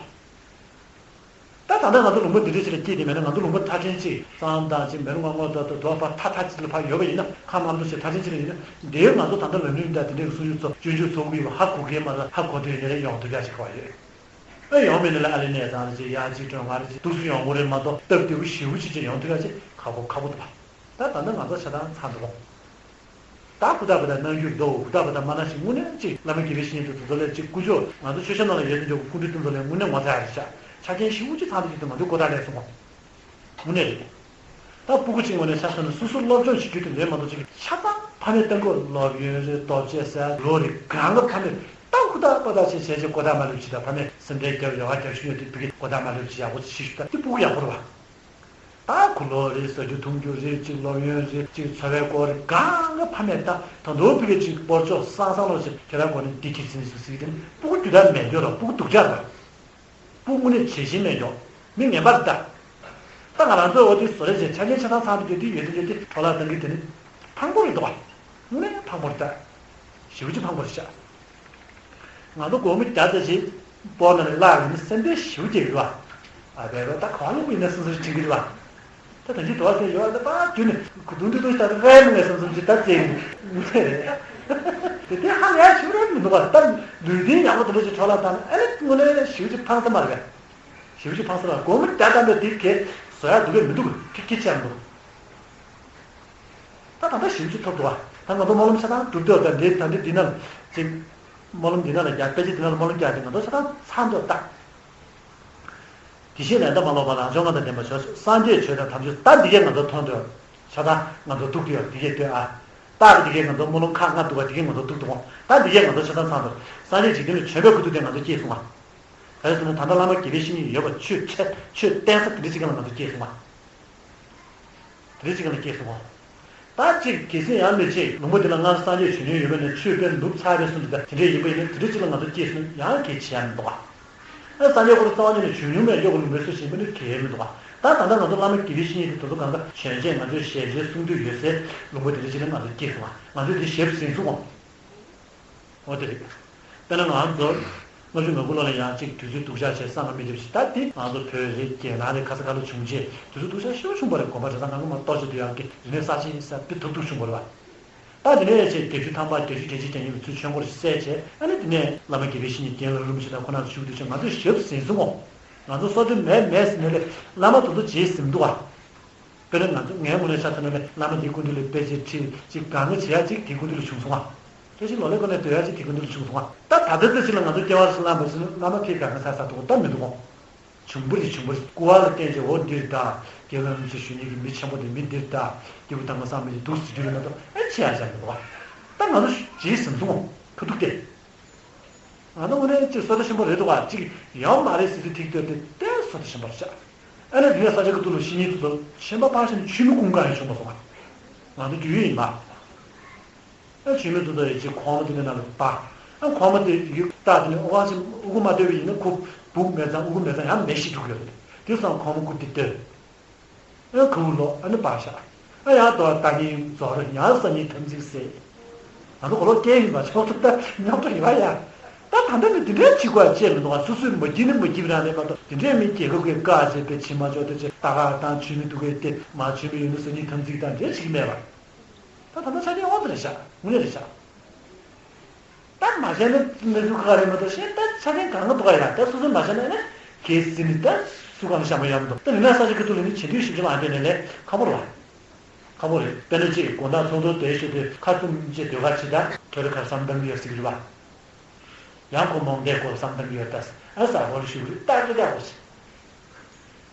ད་ད་ལྟ་ང་ཚོ་ལུང་པ་འདི་འདྲ་ཞིག་ལ་སྐྱེས་ཏེ་མེད་ན་ང་ཚོ་ལུང་པ་ཐ་ཕྲན་ཅིག་གཙང་དང་ཅིག་མེ་རུ་ང་ངོ་ད་ད་དོ་ཕ་ཐ་ཐ་ཅིག་ལ་ཕ་ཡོད་པ་ཡིན་ན། ཁམས་ཨ་མདོ་ཞིག་ཐ་ཕྲན་ཅིག་ལ་ཡིན་ན། འདིའི་ང་ཚོ་ད་ལྟ་ལ་ནུས་ད་དེ་འདྲའི་གསོ་རྒྱུ་ཚོ་སྐྱོན་བརྗོད་ཚོགས་ཀྱི་ཡོད་པ་ཧ་གོ་གི་མ་རེད། ཧ་གོ་དུས་ཡིན་ན་ཡོང་ཐུབ་ཡ་ཞིག་ག་བ་ཡོད། ཨེ་ཡོང་མེད་ན་ལ་ཨ་ལེ་གནས་ཚང་རེ་ཅིག་ཡ་གཅིག་སྒྲོན་ང་རེ་ཅིག་འདུག་སུ་ཡོང་དགོས་རེད་མ་གཏོགས་སྟབས་བདེ་པོ་ཞེ་པོ་ཅིག་ཅིག་ཡོང་ཐུབ་ཡ་ཅིག་ཁག་པོ་ཁག་པོ་འདུག་བ། ད་ད་ལྟ་ང་ཚོ་ཆ་ཚང་ཚང་འདུག་བ། ད་ཧུར་ཐག་པ་དང་གནང་རྒྱུ་འདུག་ཧུར་ཐག་པ་དང་མ་གནང་ཞིག་དངོས་གནས་ཅིག་བླ་མ་དགེ་བའི་བཤེས་གཉེན་དུ་དུ་ཚོ་ལས་ཅིག་སྐུ་ཕྱོགས་ང་ཚོ་ཆོས་ཆ་ནང་ལ་ཡོད་དུ་འཇོག་སྐུ་མདུན་དུ་ཚོ་ལས་དངོས་གནས་ངོ་ཚ་ཡ་རེ་ཤག་ཆ་རྐྱེན་ཞེ་པོ་ཅིག་ཚང་འདུག་ཅིག་ཏུ་ང་ཚོའི་གོ་ཐག་ལས་སོང་བ། དངོས་གནས་རེད། ད་སྤུ་གུ་གཅིག་ངོས་ནས་ཆ་བཞག་ན་སོ་སོ་སློབ་སྦྱོང་བྱེད་རྒྱུ་དེ་འདྲའི་མ་གཏོགས་ཅིག་ཆ་ཚང་ཕ་མས་གཏན་འཁོར་སློབ་ཡོན་རེད་ལྡོག་ཆས་ཟེར་ལོ་རེ་གང་ག་ཕ་མས་ད་ཧུར་ཐག་པ་ཐག་བྱས་བྱས་བྱས་གོ་ཐག་མ་ལོས་བྱེད། ད་ཕ་མས་སེམས་ཁྲལ་རྒྱབ་རེ་བ་རྒྱབ་ཤུགས་ཡོད་དེ་ཕ་གི་གོ་ཐག་མ་ལོས་བྱེད་ཡག་པོ་ཅིག་ཤེས་ཤུགས་ད་དེ་སྤུ་གུ་ཡག་པོ་རེད་བ། ད་གོས་ལོག་རེད་ཟ་རྒྱུ་འཐུང་རྒྱུ་རེད་ཅིག་སློབ་ཡོན་རེད་ཅིག་འཚོ་བའི་སྐོར་རེད་གང་ག་ཕ་མས་ད་ད་དུང་ཕ་གི་ཅིག་སྤོར་ཆོག་སང་སང་ལོ་ཅིག་ཁྱེད་རང་གོ་ནས་འདི་ཁྱེར་ཟིན་སུ་ཟིག་དེ་ནི་སྤུ་གུ་རྒྱུ་ད་མེད་འགྱོ་ར་སྤུ་གུ་སྡུག་ཅག་ར། སྤུ་དངོས་གནས་བྱེད་བཞིན་མེད་མགྱོགས་མི་ངན་པར་ལྟ། ད་ང་རང་ཚོས་འོ་དེ་བཟོ་རེ་བྱས་ཆ་རྐྱེན་ཆ་ཚང་ཚང་དུ་ཡོད་དེ་ཡོད་དེ་ཡོད་དེ་འཕྲོ་བརླག་བཏང་གི་དེ་ནི་ཕངས་པོ་རེད་འདུག་བ། དངོས་གནས་ཕངས་པོ་རེད་ད། ཞེ་པོ་ཅིག་ཕངས་པོ་རེད་ཤག་ང་ཚོ་སྒོར་མོ་བརྒྱ་ཙམ་ཞིག་སྤོ་ན་ལ་བརླག་ཡིན་ན་སེམས་པས་ཞེ་པོ་སྐྱིད་གི་རེད་བ། ཨ་བས་བས་ད་ག་བ་ལུག་ཡིན་ན་སོ་སོར་དྲན་གི་རེད་བ། ད་ད་ཅི་དོ་ཟེར་ཡོད་ད་པ་དུས་ནས་གུ་དུང་དུ་དུང་ཞིག་ད་རེད་མི་ངས་བསམ་བསམ་ཅིག་ད་བཙལ་གི་རེད། དེ་དེ་ཧ་ལས་ཡ་ཞིག་རེད་མི་འདུག་བ། ད་ལུས་རྟེན་ཡག་པོ་དེ་འདྲ་ཞིག་འཕྲོ་བརླག་བཏང་ན་ཨ་ནི་དངོས་གནས་ཞེ་པོ་ཅིག་ཕངས་ས་མ་རེད། ཞེ་པོ་ཅིག་ཕངས་ས་རེད། སྒོར་མོ་བརྒྱ་བཏང་པས་དེ་གས་བཟོ་ཡག་འདུག་གས་མི་འདུག་གི་ཁྱི་ཁྱི་ཆགས་མི་འདུག་ད་ད་ལྟ་ཞིབ་འཇུག་ཐོབ་འདུག་བ། ད་ང་ཚོ་སྨོན་ལམ་ཆ་ཚང་གྲུབ་འདུག་ད་འདི་ད་འདི་འདི་ན་ལ་ཅིག་སྨོན་ལམ་འདི་ན་ལ་རྒྱ་དཔེ་ཆ་འདི་ན་ལ་སྨོན་ལམ་རྒྱག་དེ་ང་ཚོ་ཆ་ཚང་ཚང་འདུག་ད། དེ་བཞིན་ལས་མཐའ་མ་ལོག་པ་རང་བྱུང་ལྔ་དང་ལྡན་པ་ཆོས་སངས་རྒྱས་ཆོས་དང་དམ་ཆོས་ད་འདི་གས་ང་ཚོ་མཐོང་འདུག་ཆ་ཚང་ང་ཚོ་འདུག་འདུག་ཡོད་འདི་གས་ལྟོས་ཨ། རྟགས་འདི་གས་ང་ཚོ་སྨོན་ལམ་ཁག་ལྔ་འདུག་བ་འདི་གས་ང་ཚོ་འདུག་འདུག་ད་འདི་གས་ང་ཚོ་ཆ་ཚང་ཚང་འདུག་སངས་རྒྱས་འཇིག་རྟེན་ལ་བྱོན་པའི་ཁུ་ཐུག་དེ་ང་ཚོ་སྐྱེས་སོང་བ། ག་རེ་ཟེར་ན་ད་ལྟ་བླ་མ་དགེ་བའི་བཤེས་གཉེན་ཡོད་པ་ཆོས་འཆད་ཆོས་བསྟན་ས་དེ་འདྲ་ཞིག་ག་ལ་ང་ཚོ་སྐྱེས་སོང་བ། དེ་འདྲ་ཅིག་ལ་སྐྱེས་སོང་ངོ་། ད་ཅིག་གལ་སྲིད་ཡང་མི་གཅིག་ལུང་པ་འདི་ལ་སྔར་སངས་རྒྱས་བྱོན་མྱོང་ཡོད་མེད་ནས་ཆོས་དཔེར་ནུབ་ཚར་བའི་སུ་འདི་དང་དེ་འདྲ་ཡིན་པ་ཡིན་ན་དེ་འདྲ་ཅིག་ལ་ང་ཚོ་སྐྱེས་སོང་ཡང་གལ་ཆེ་ཡང་མི་འདུག་ག་ཨ་སངས་རྒྱས་ཁོ་རང་རྩ་བ་ཉིད་ནས་བྱོན་མྱོང་མེད་ཡོད་པ་ལུང་པའི་སུ་ཞིག་ཡིན་པ་ནི་གལ་མི་འདུག་ག་ད་ད་ལྟ་ང་ཚོ་བླ་མ་དགེ་བའི་བཤེས་གཉེན་དེ་དེ་ཚོ་གང་ག་བྱོན་ཆེད་ང་ཚོའི་ཞལ་མཇལ་གསུང་དུས་ཡོད་སའི་ལུང་པ་དེ་འདྲ་ཅིག་ལ་ང་ཚོ་སྐྱེས་སོང་ང་། ང་ཚོས་དེ་ཞེ་པོ་ཟིན་སོང་ངོ་། འོ་དེ་རེད། དཔེར་ན་ང་ཚོ་ལྔ་བཅུ་ང་དགུ་ལོ་ལ་ཡང་གཅིག་དུས་ཚོད་སྡུག་ཅག་བྱས་བསམ་པ་མི་འདེབས་ཤིག་ད་དེ་ང་ཚོ་བོད་རེད་རྒྱལ་ནང་རེད་ག་ས་ག་ལ་བྱུང་རྗེས་དུས་ཚོད་སྡུག་ཅག་ཞེ་པོ་བྱུང་བ་རེད། དགོན་པ་གྲྭ་ཚང་གང་ག་མ་གཏོགས་བྱེད་དུ་ཡང་གི་རིག་གནས་གསར་བརྗེ་ས་དེ་ཐུབ་ཐུབ་བྱུང་བ་རེད་བ། ད་དེ་ནས་བྱས་བརྒྱད་ཅུ་ཐམ་པ་བརྒྱད་ཅུ་གྱ་གཅིག་གྱ་གཉིས་ལ་ཚུར་ཆོས་འཁོར་ཞིག་བསད་བྱས་ཨ་ནི་དེ་ནས་བླ་མ་དགེ་བའི་བཤེས་གཉེན་རྒན་ལགས་རིན་པོ་ཆེ་དང་ཁོང་རྣམས་ཚོ་བཞུགས་དུས་ཆེན་ང་ཚོས་ཞེ་པོ་ཟིན་སོང་ངོ་། ང་ཚོ་སོ་སོའི་མེད་མེད་ཟིན་ནས་ལས་བླ་མ་དེ་ཚོ་རྗེས་ཟིན་འདུག་བ། དཔེར་ན་ང་ཚོ་ངའི་ངོས་ནས་ཆ་མཚོན་ན་ནི་བླ་མ་འདིའི་སྐུ་མདུན་ལ་དཔེ་ཆ་ཁྲིད་ཅིག་གང་ག་བྱེད་ཡ་ཅིག་དེའི་སྐུ་མདུན་ལ་བྱུང་སོང་ང་། སྐད་ཆ་ལོ་ལེགས་སྐོར་ནས་སྡོད་ཡ་ཅིག་དེའི་སྐུ་མདུན་ལ་བྱུང་སོང་ང་། ད་ད་ལྟ་ཚེ་ཕྱི་ལ་ང་ཚོ་སྐྱེ་བ་སུ་བླངས་པ་ཟེར་ན་བླ་མ་ཕེབས་གང་ག་ས་ས་དུ་ད་མི་འདུག་གོ། བྱུང་བུ་རེད་བྱུང་བུ་རེད་སྐུ་བ་ལ་བརྟེན་བྱས་འོ་འདིར་ད་རྒྱལ་བ་རིན་པོ་ཆེ་ཞུ་མཁན་གྱི་མི་ཆེན་པོ་དེ་མི་འདིར་ད་སྐྱེ་བུ་དམ་པ་བསམ་མི་དེ་འདུག་ཟེར་རྒྱུ་རེད་མ་གཏོགས་ཨེ་ཆེ་ཡ་ཅང་མི་འདུག་ག་ད་ང་ཚོ་རྗེས་ཟིན་སོང་ང་ཁ་ཐུག་སྟེ། ང་ཚོ་དངོས་གནས་ཅིག་བསོད་བདེ་ཆེན་པོ་རེད་འདུག་ག་ཅིག་ཡོང་མ་རེད་ཟེར་དུས་ཐིག་ཏོ་དེ་ལྟས་བསོད་བདེ་ཆེན་པོ་རེད་ཤག་ཨ་ནི་དེ་ནས་ས་ཆ་གི་ཏུ་ལུ་ཤི་ཉིན་དུ་ཚོ་ཆེན་པོ་ཕར་ཕྱིན་ཆུ་མི་ཀུན་དགའ་ཡང་བྱུང་མ་སོང་ང་། ང་ཚོ་རྒྱུས་ཡོད་ཡིན་པ། ཨ་ཆུ་མི་དུ་ཚོ་ཡི་ཅིག་ཁོག་མ་དེ་ནས་ནང་ལ་སྦ། ཨ་ཁོག་མ་དེ་ཡུག་རྟགས་དེ་ནས་ཨོ་ཁ་ཅིག་ཨུ་གུ་མ་སྡོད་པ་ཡིན་ན་ཁུ་སྦུག་མེད་ཙང་ཨུ་གུ་མེད་ཙང་ཡང་མེ་ཤི་འགྲོ་གི་ཡོད་རེད། དེ་སང་ཁོག་མ་ཁུ་དེ་སྡོད། ཨེ་ཁུ་ལོ་ཨ་ནི་པ་ཤ། ཨ་ཡང་དོ་ལྟ་ཉིན་རྫོགས་རེ་ཉར་ས་ཉིན་ཐམས་ཅད་ཟེར། ང་ཚོ་གོ་ལོ་སྐྱེ་ཡིན་པ་ཆོག་ཐུབ་ད་ཉོག་ཏོ་ཡོད་ཡ། ད་ད་ལྟ་ནི་དེ་འདྲའི་བྱེད་དགོས་ཅེས་མི་འདུག་ང་སོ་སོས་མ་བགྱིས་ནི་མ་བགྱིས་པ་རང་རེད་མ་གཏོགས་དེ་འདྲའི་མི་རྒྱལ་ཁབ་ཀྱི་བཀའ་བྱས་པའི་ཕྱི་མ་ཆོག་ཏུ་ཅེས་ད་ག་དང་ཆུ་མི་འདུག་གས་ཏེ་མ་ཆུ་མི་ཡོད་ནི་ས་ཉིན་ཐམས་ཅད་དང་འདྲེ་བྱེད་ཀྱི་མེད་པ། ད་ད་ལྟ་ཆ་རྐྱེན་འོག་ཏུ་རེད་ཤག་དངོས་གནས་རེད་ཤག་ད་མ་བྱས་ན་གནས་ཚུལ་ཁག་རེད་མ་གཏོགས་གཞན་ད་ཆ་རྐྱེན་གང་ག་འདུག་ག་ཡ་ད་སོ་སོས་མ་བྱས་ན་ཨེ་ན་གལ་སྲིད་ནི་ད་སུ་གང་བཞག་མ་ཡོང་འདུག་ད་ནི་ན་ས་ཆ་ཁུ་ཐུག་ལ་ནི་བྱེད་དུས་ཞིབ་ཆ་མ་འདོད་ནས་ལས་ཁག་པོ་རེད་བ། ཁག་པོ་རེད་དཔེར་ན་ཅིག་དགོང་དག་ཚོགས་གཙོ་དེ་ཞུ་དུས་ཁ་བཙུམ་བྱས་ཟློས་གར་བྱེད་ད་ཁྱོད་རང་གར་བསམ་གཏང་གི་ཡོད་ཟེར་གི་རེད་བ། ཡང་ཁོ་མོང་དེ་ཁོ་བསམ་གཏང་གི་ཡོད་ད་ཨ་ས་ཧོར་ཞུ་གི་རེད་ལྟ་གི་ལྟ་གི་རེད།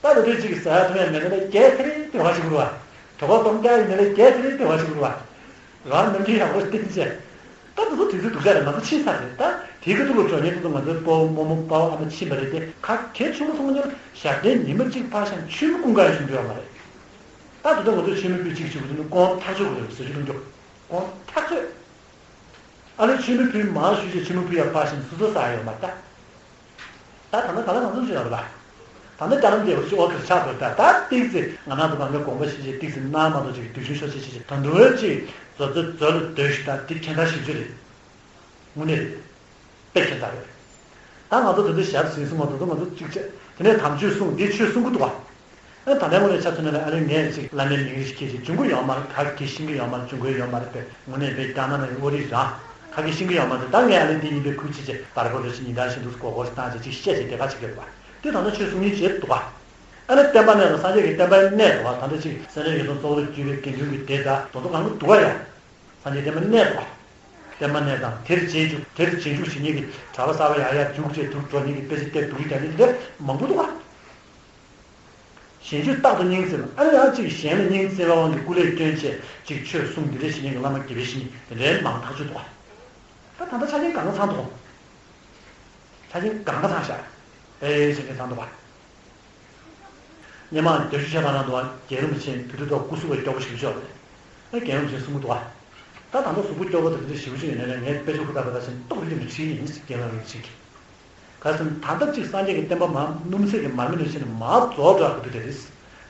ད་ལོ་དུས་གཅིག་གི་ཟ་ཡ་འཐུང་ཡ་མེད་ན་ལས་རྒྱལ་ཚེ་རིང་དེ་བ་ཞིག་རུ་བ། གྲོད་ཁོག་སྟོང་རྒྱག་ཡིན་ན་ལས་རྒྱལ་ཚེ་རིང་དེ་བ་ཞིག་རུ་བ། རང་ནམ་རྒྱུན་ཡག་པོ་བསྟན་བྱས། ད་དུ་ཚོ་དུས་ཚོད་སྡུག་ཅག་རེད་ང་ཚོ་ཕྱིན་ཚར་རེད་ད། དེའི་ཁ་ཐུག་ལ་འགྲོ་མཁན་དུ་ང་ཚོའི་སྤོ་བོ་རྨོ་མོ་པ་ཕ་ཨ་མ་ཕྱིན་པ་རེད་དེ་ཁ་གལ་ཆུང་མ་སོང་ཉིན་ཞག་བདུན་ཉི་མ་གཅིག་ཕར་ཤང་ཆུ་མི་ཀུན་དགའ་ཡང་བྱུང་འདོད་ཡོད་མ་རེད། ད་དུ་ཚོ་ང་ཚོའི་ཆུ་མི་སྤུས་གཅིག་ཆུ་བུ་དུ་ནི་ཀོང་ཐག་ཆོད་དགོས་རེད་ཟེར་རྒྱུ་ལུང་རྒྱུ། ཀོང་ཐག་ཆོད། ཨ་ནི་ཆུ་མི་ཕུལ་མང་ཞུས་ཀྱི་ཆུ་མི་ཕུལ་ཡ་ཕར་ཕྱིན་སོ་སོ་ཟ་ཡོད་མ་ད། ད་ད་ལྟ་ག་ལ་གང་འཚམ་ཞིག་ཡོད་རེད་པ། ད་ལྟ་ལྕགས་ལམ་རྒྱལ་པོ་ཞིག་ཨོ་ཐུར་ཆགས་འགྲོ་ད་ད་ཏིག་ཙེ་ང་རང་ཚོ་གང་གའི་དགོངས་པ་ཞིག་ཅིག་ཏིག་ཙེ་གནང་མ་གཏོགས་ཅིག་དུས་ཆུང་ཤོག་ཅིག་ཅིག་ཅིག་ད་འདུལ་བའི་ཅིག་མཛོད་མཛོད་མཛོད་ལ་སྡོད་ཞིག་ད་འདི་ཁྱད་མཐའ་ཞིབ་ཅིག་རེད། དངོས་གནས་རེད། དཔེ་ཁྱད་མཐའ་རེད། ད་ང་ཚོ་ད་ལྟ་ཞབས་ཟིན་སོང་བ་ད་ལྟ་ང་ཚོ་གཅིག་བྱས་དེ་ནས་དམ་ཆོས་གསུངས་འདི་ཆོས་གསུང་གི་འདུག་བ། ཨ་ད་ལྟའི་ངོས་ནས་ཆ་མཚོན་ན་ཨ་ནི་ངས་ཅིག་བླ་མའི་མིང་རེ་ཞིག་ཁྱེད་ཀྱིས་འབྱུང་གི་ཡོད་མ་རེད་ག་གེ་ཤེས་ཀྱི་ཡོད་མ་རེད་འབྱུང་གི་ཡོད་མ་རེད་པས་དངོས་གནས་པའི་རྒྱ་ནག་ནང་གི་ཨོ་རིགས་རང་ག་གེ་ཤེས་ཀྱི་ཡོད་མ་རེད་ད་ངས་ཨ་ནི་འདི་ཡིན་པའི་ཁུལ་ཅིག་ཅེས་དར་པོ་རེ་ཞིག་ཉིན་ལྟར་བཞིན་དུ་སྒོར་སྒོར་བཏང་བྱས་ཅིག་བཤད་བྱས་དེ་ག་ཅིག་ཡོད་པ་དེ་ད་ལྟ་ཆོས་གསུང་ཉིན་བྱེད་འདུག་ག་ཨ་ནི་བསྟན་པ་གནས་དང་སངས་རྒྱས་ཀྱི་བསྟན་པ་གནས་འདུག་ག་ད་ལྟ་ཅིག་སེམས་ཅན་ཡོངས་སུ་གཙོ་བོར་གྱུར་པའི་དགེ་འདུན་གྱི་སྡེ་དག་དོ་དོ་གང་གི་འདུག་ག་ཡ། སངས་རྒྱས་བསྟན་པ་གནས་འདུག་ག་བསྟན་པ་གནས་དང་དེར་རྗེས་འཇུག་དེར་རྗེས་འཇུག་བྱེད་མཁན་གྱི་གྲྭ་པ་གསར་པ་ཡར་ཡར་རྒྱུགས་བྱས་དུར་འགྲོ་མཁན་གྱི་དཔེ་ཆ་བལྟས་འདུག་གི་རྒྱ་མི་དེ་འདྲ་མང་པོ་འདུག་ག་གཞན་ཆོས་རྟག་ཏུ་སྙིང་བརྩེ་བ་ཨ་ནི་ཡང་གཅིག་གཞན་ལ་སྙིང་བརྩེ་བའི་དབང་གིས་སྐུ་ལས་བསྐྱོན་བྱས་གཅིག་ཆོས་གསུང་འདི་འདྲ་བྱེད་མཁན་གྱི་བླ་མ་དགེ་བའི་བཤེས་གཉེན་དེ་འདྲའི་མང་ཐག་ཆོད་འདུག་ག་ད་ད་ལྟ་ཆ་རྐྱེན་གང་ག་ཚང་འདུག་ཆ་རྐྱེན་གང་ག་ཚང་ཤག་ཨེ་ཆ་རྐྱེན་ཚང་འདུག་ག་སྔོན་མ་བརྒྱད་ཅུ་ཕྱེད་ཀ་ནང་དུ་རྒན་རིན་པོ་ཆེ་བོད་དུ་ཐོག་སྐུ་གཟུགས་ལ་སྐྱོ་པོ་ཞེ་པོ་ཅིག་ཡོད་རེད། ཨ་རྒན་རིན་པོ་ཆེ་གསུང་གི་འདུག་ག་ད་ད་ལྟ་གཟུགས་པོ་སྐྱོ་པོ་དང་དེ་འདྲ་ཞེ་པོ་ཅིག་ཡོད་ན་ལས་ངས་དཔེ་ཆ་ཧུར་ཐག་པ་ད་བཞིན་ཏོག་རིག་རིག་ཁྲིད་ཡིན་རྒན་ལགས་རིན་པོ་ཆེ་གིས། ག་ཟེར་ན་ད་ལྟ་གཅིག་སངས་རྒྱས་ཀྱི་བསྟན་པ་མར་སྣུམ་ཟད་ཀྱི་མར་མེ་ནང་བཞིན་མར་རྫོགས་འགྲོ་གི་འདུག་དེ་རེད།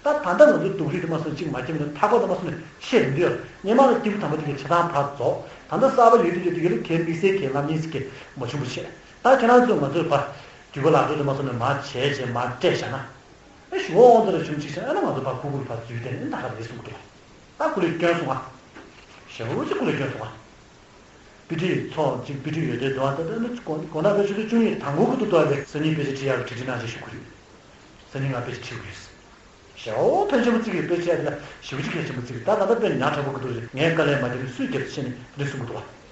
ད་ད་ལྟ་ང་ཚོའི་སྡུག་རུས་དེ་མ་སོང་གཅིག་མ་སྐྱེས་མིན་ན་ཐག་པ་དེ་མ་སོང་ནས་ཆད་མི་འདུག་སྔོན་མ་ལ་སྐྱེས་བུ་དམ་པ་དེ་གའི་ཆ་ཚང་ཕར་རྫོགས་ད་ལྟ་གསར་པ་ཡོད་དུས་ཡོད་དུས་ཡོད་ལ་གལ་དམིགས་བསལ་གྱི་ལམ་རྙིང་ཟེར་གྱི་མ་བྱུང་བ་བྱས། ད་ཁྱེད་རང་ཚོས་ང་ཚོའི་བར་རྒྱུད་པ་ལག་འགྲོ་དེ་མ་སོང་ནས་མར་བྱས་བྱས་མར་སྤྲད་བཞག་ན། ཨེ་ཞུ་བ་དབང་དུ་ར་བྱུང་གཅིག་བྱས་ཨ་ན་ང་ཚོ་ཕར་ཁུག་ཁུག་ལ་ཕར་འཛུལ་བསྡད་ནས་ད་ག་རེད་གསུང་གི་འདུག་ད་སྐུ་ལས་བསྐྱོན་སོང་ང་། ཞེ་པོ་ཅིག་སྐུ་ལས་བསྐྱོན་སོང་ང་། དཔེ་ཁྲིད་ཚོགས་གཅིག་དཔེ་ཁྲིད་ཡོད་དེ་འདུག་ཨ་ད་ལྟ་ནི་དགོང་དག་པའི་ཆུ་ཚོད་བཅུ་གཉིས་དང་པོ་ཁུ་ཐུག་ཐོག་ལས་སང་ཉིན་དཔེ་ཆ་ཁྲིད་ཡག་གི་གྲ་སྒྲིག་གནང་བྱས་ཞུ་གི་རེད། སང་ཉིན་ང་དཔེ་ཆ་ཁྲིད་དགོས། ཞེ་པོ་ཕལ་ཆེར་པོ་ཅིག་གིས་དཔེ་ཆ་ཡག་དེ་ལ་ཞེ་པོ་ཅིག་གལ་ཆེན་པོ་ཅིག་ད་ད་ལྟ་དཔེ་ཉག་ཕྲ་པོ་ཁུ་ཐུག་རེད་ངས་དཀའ་ལས་མ་བརྒྱབ་ནས་སུས་བརྒྱབ་ཟེར་ནས་དེ་འདྲ་གསུང་གི་འདུག་ཨ།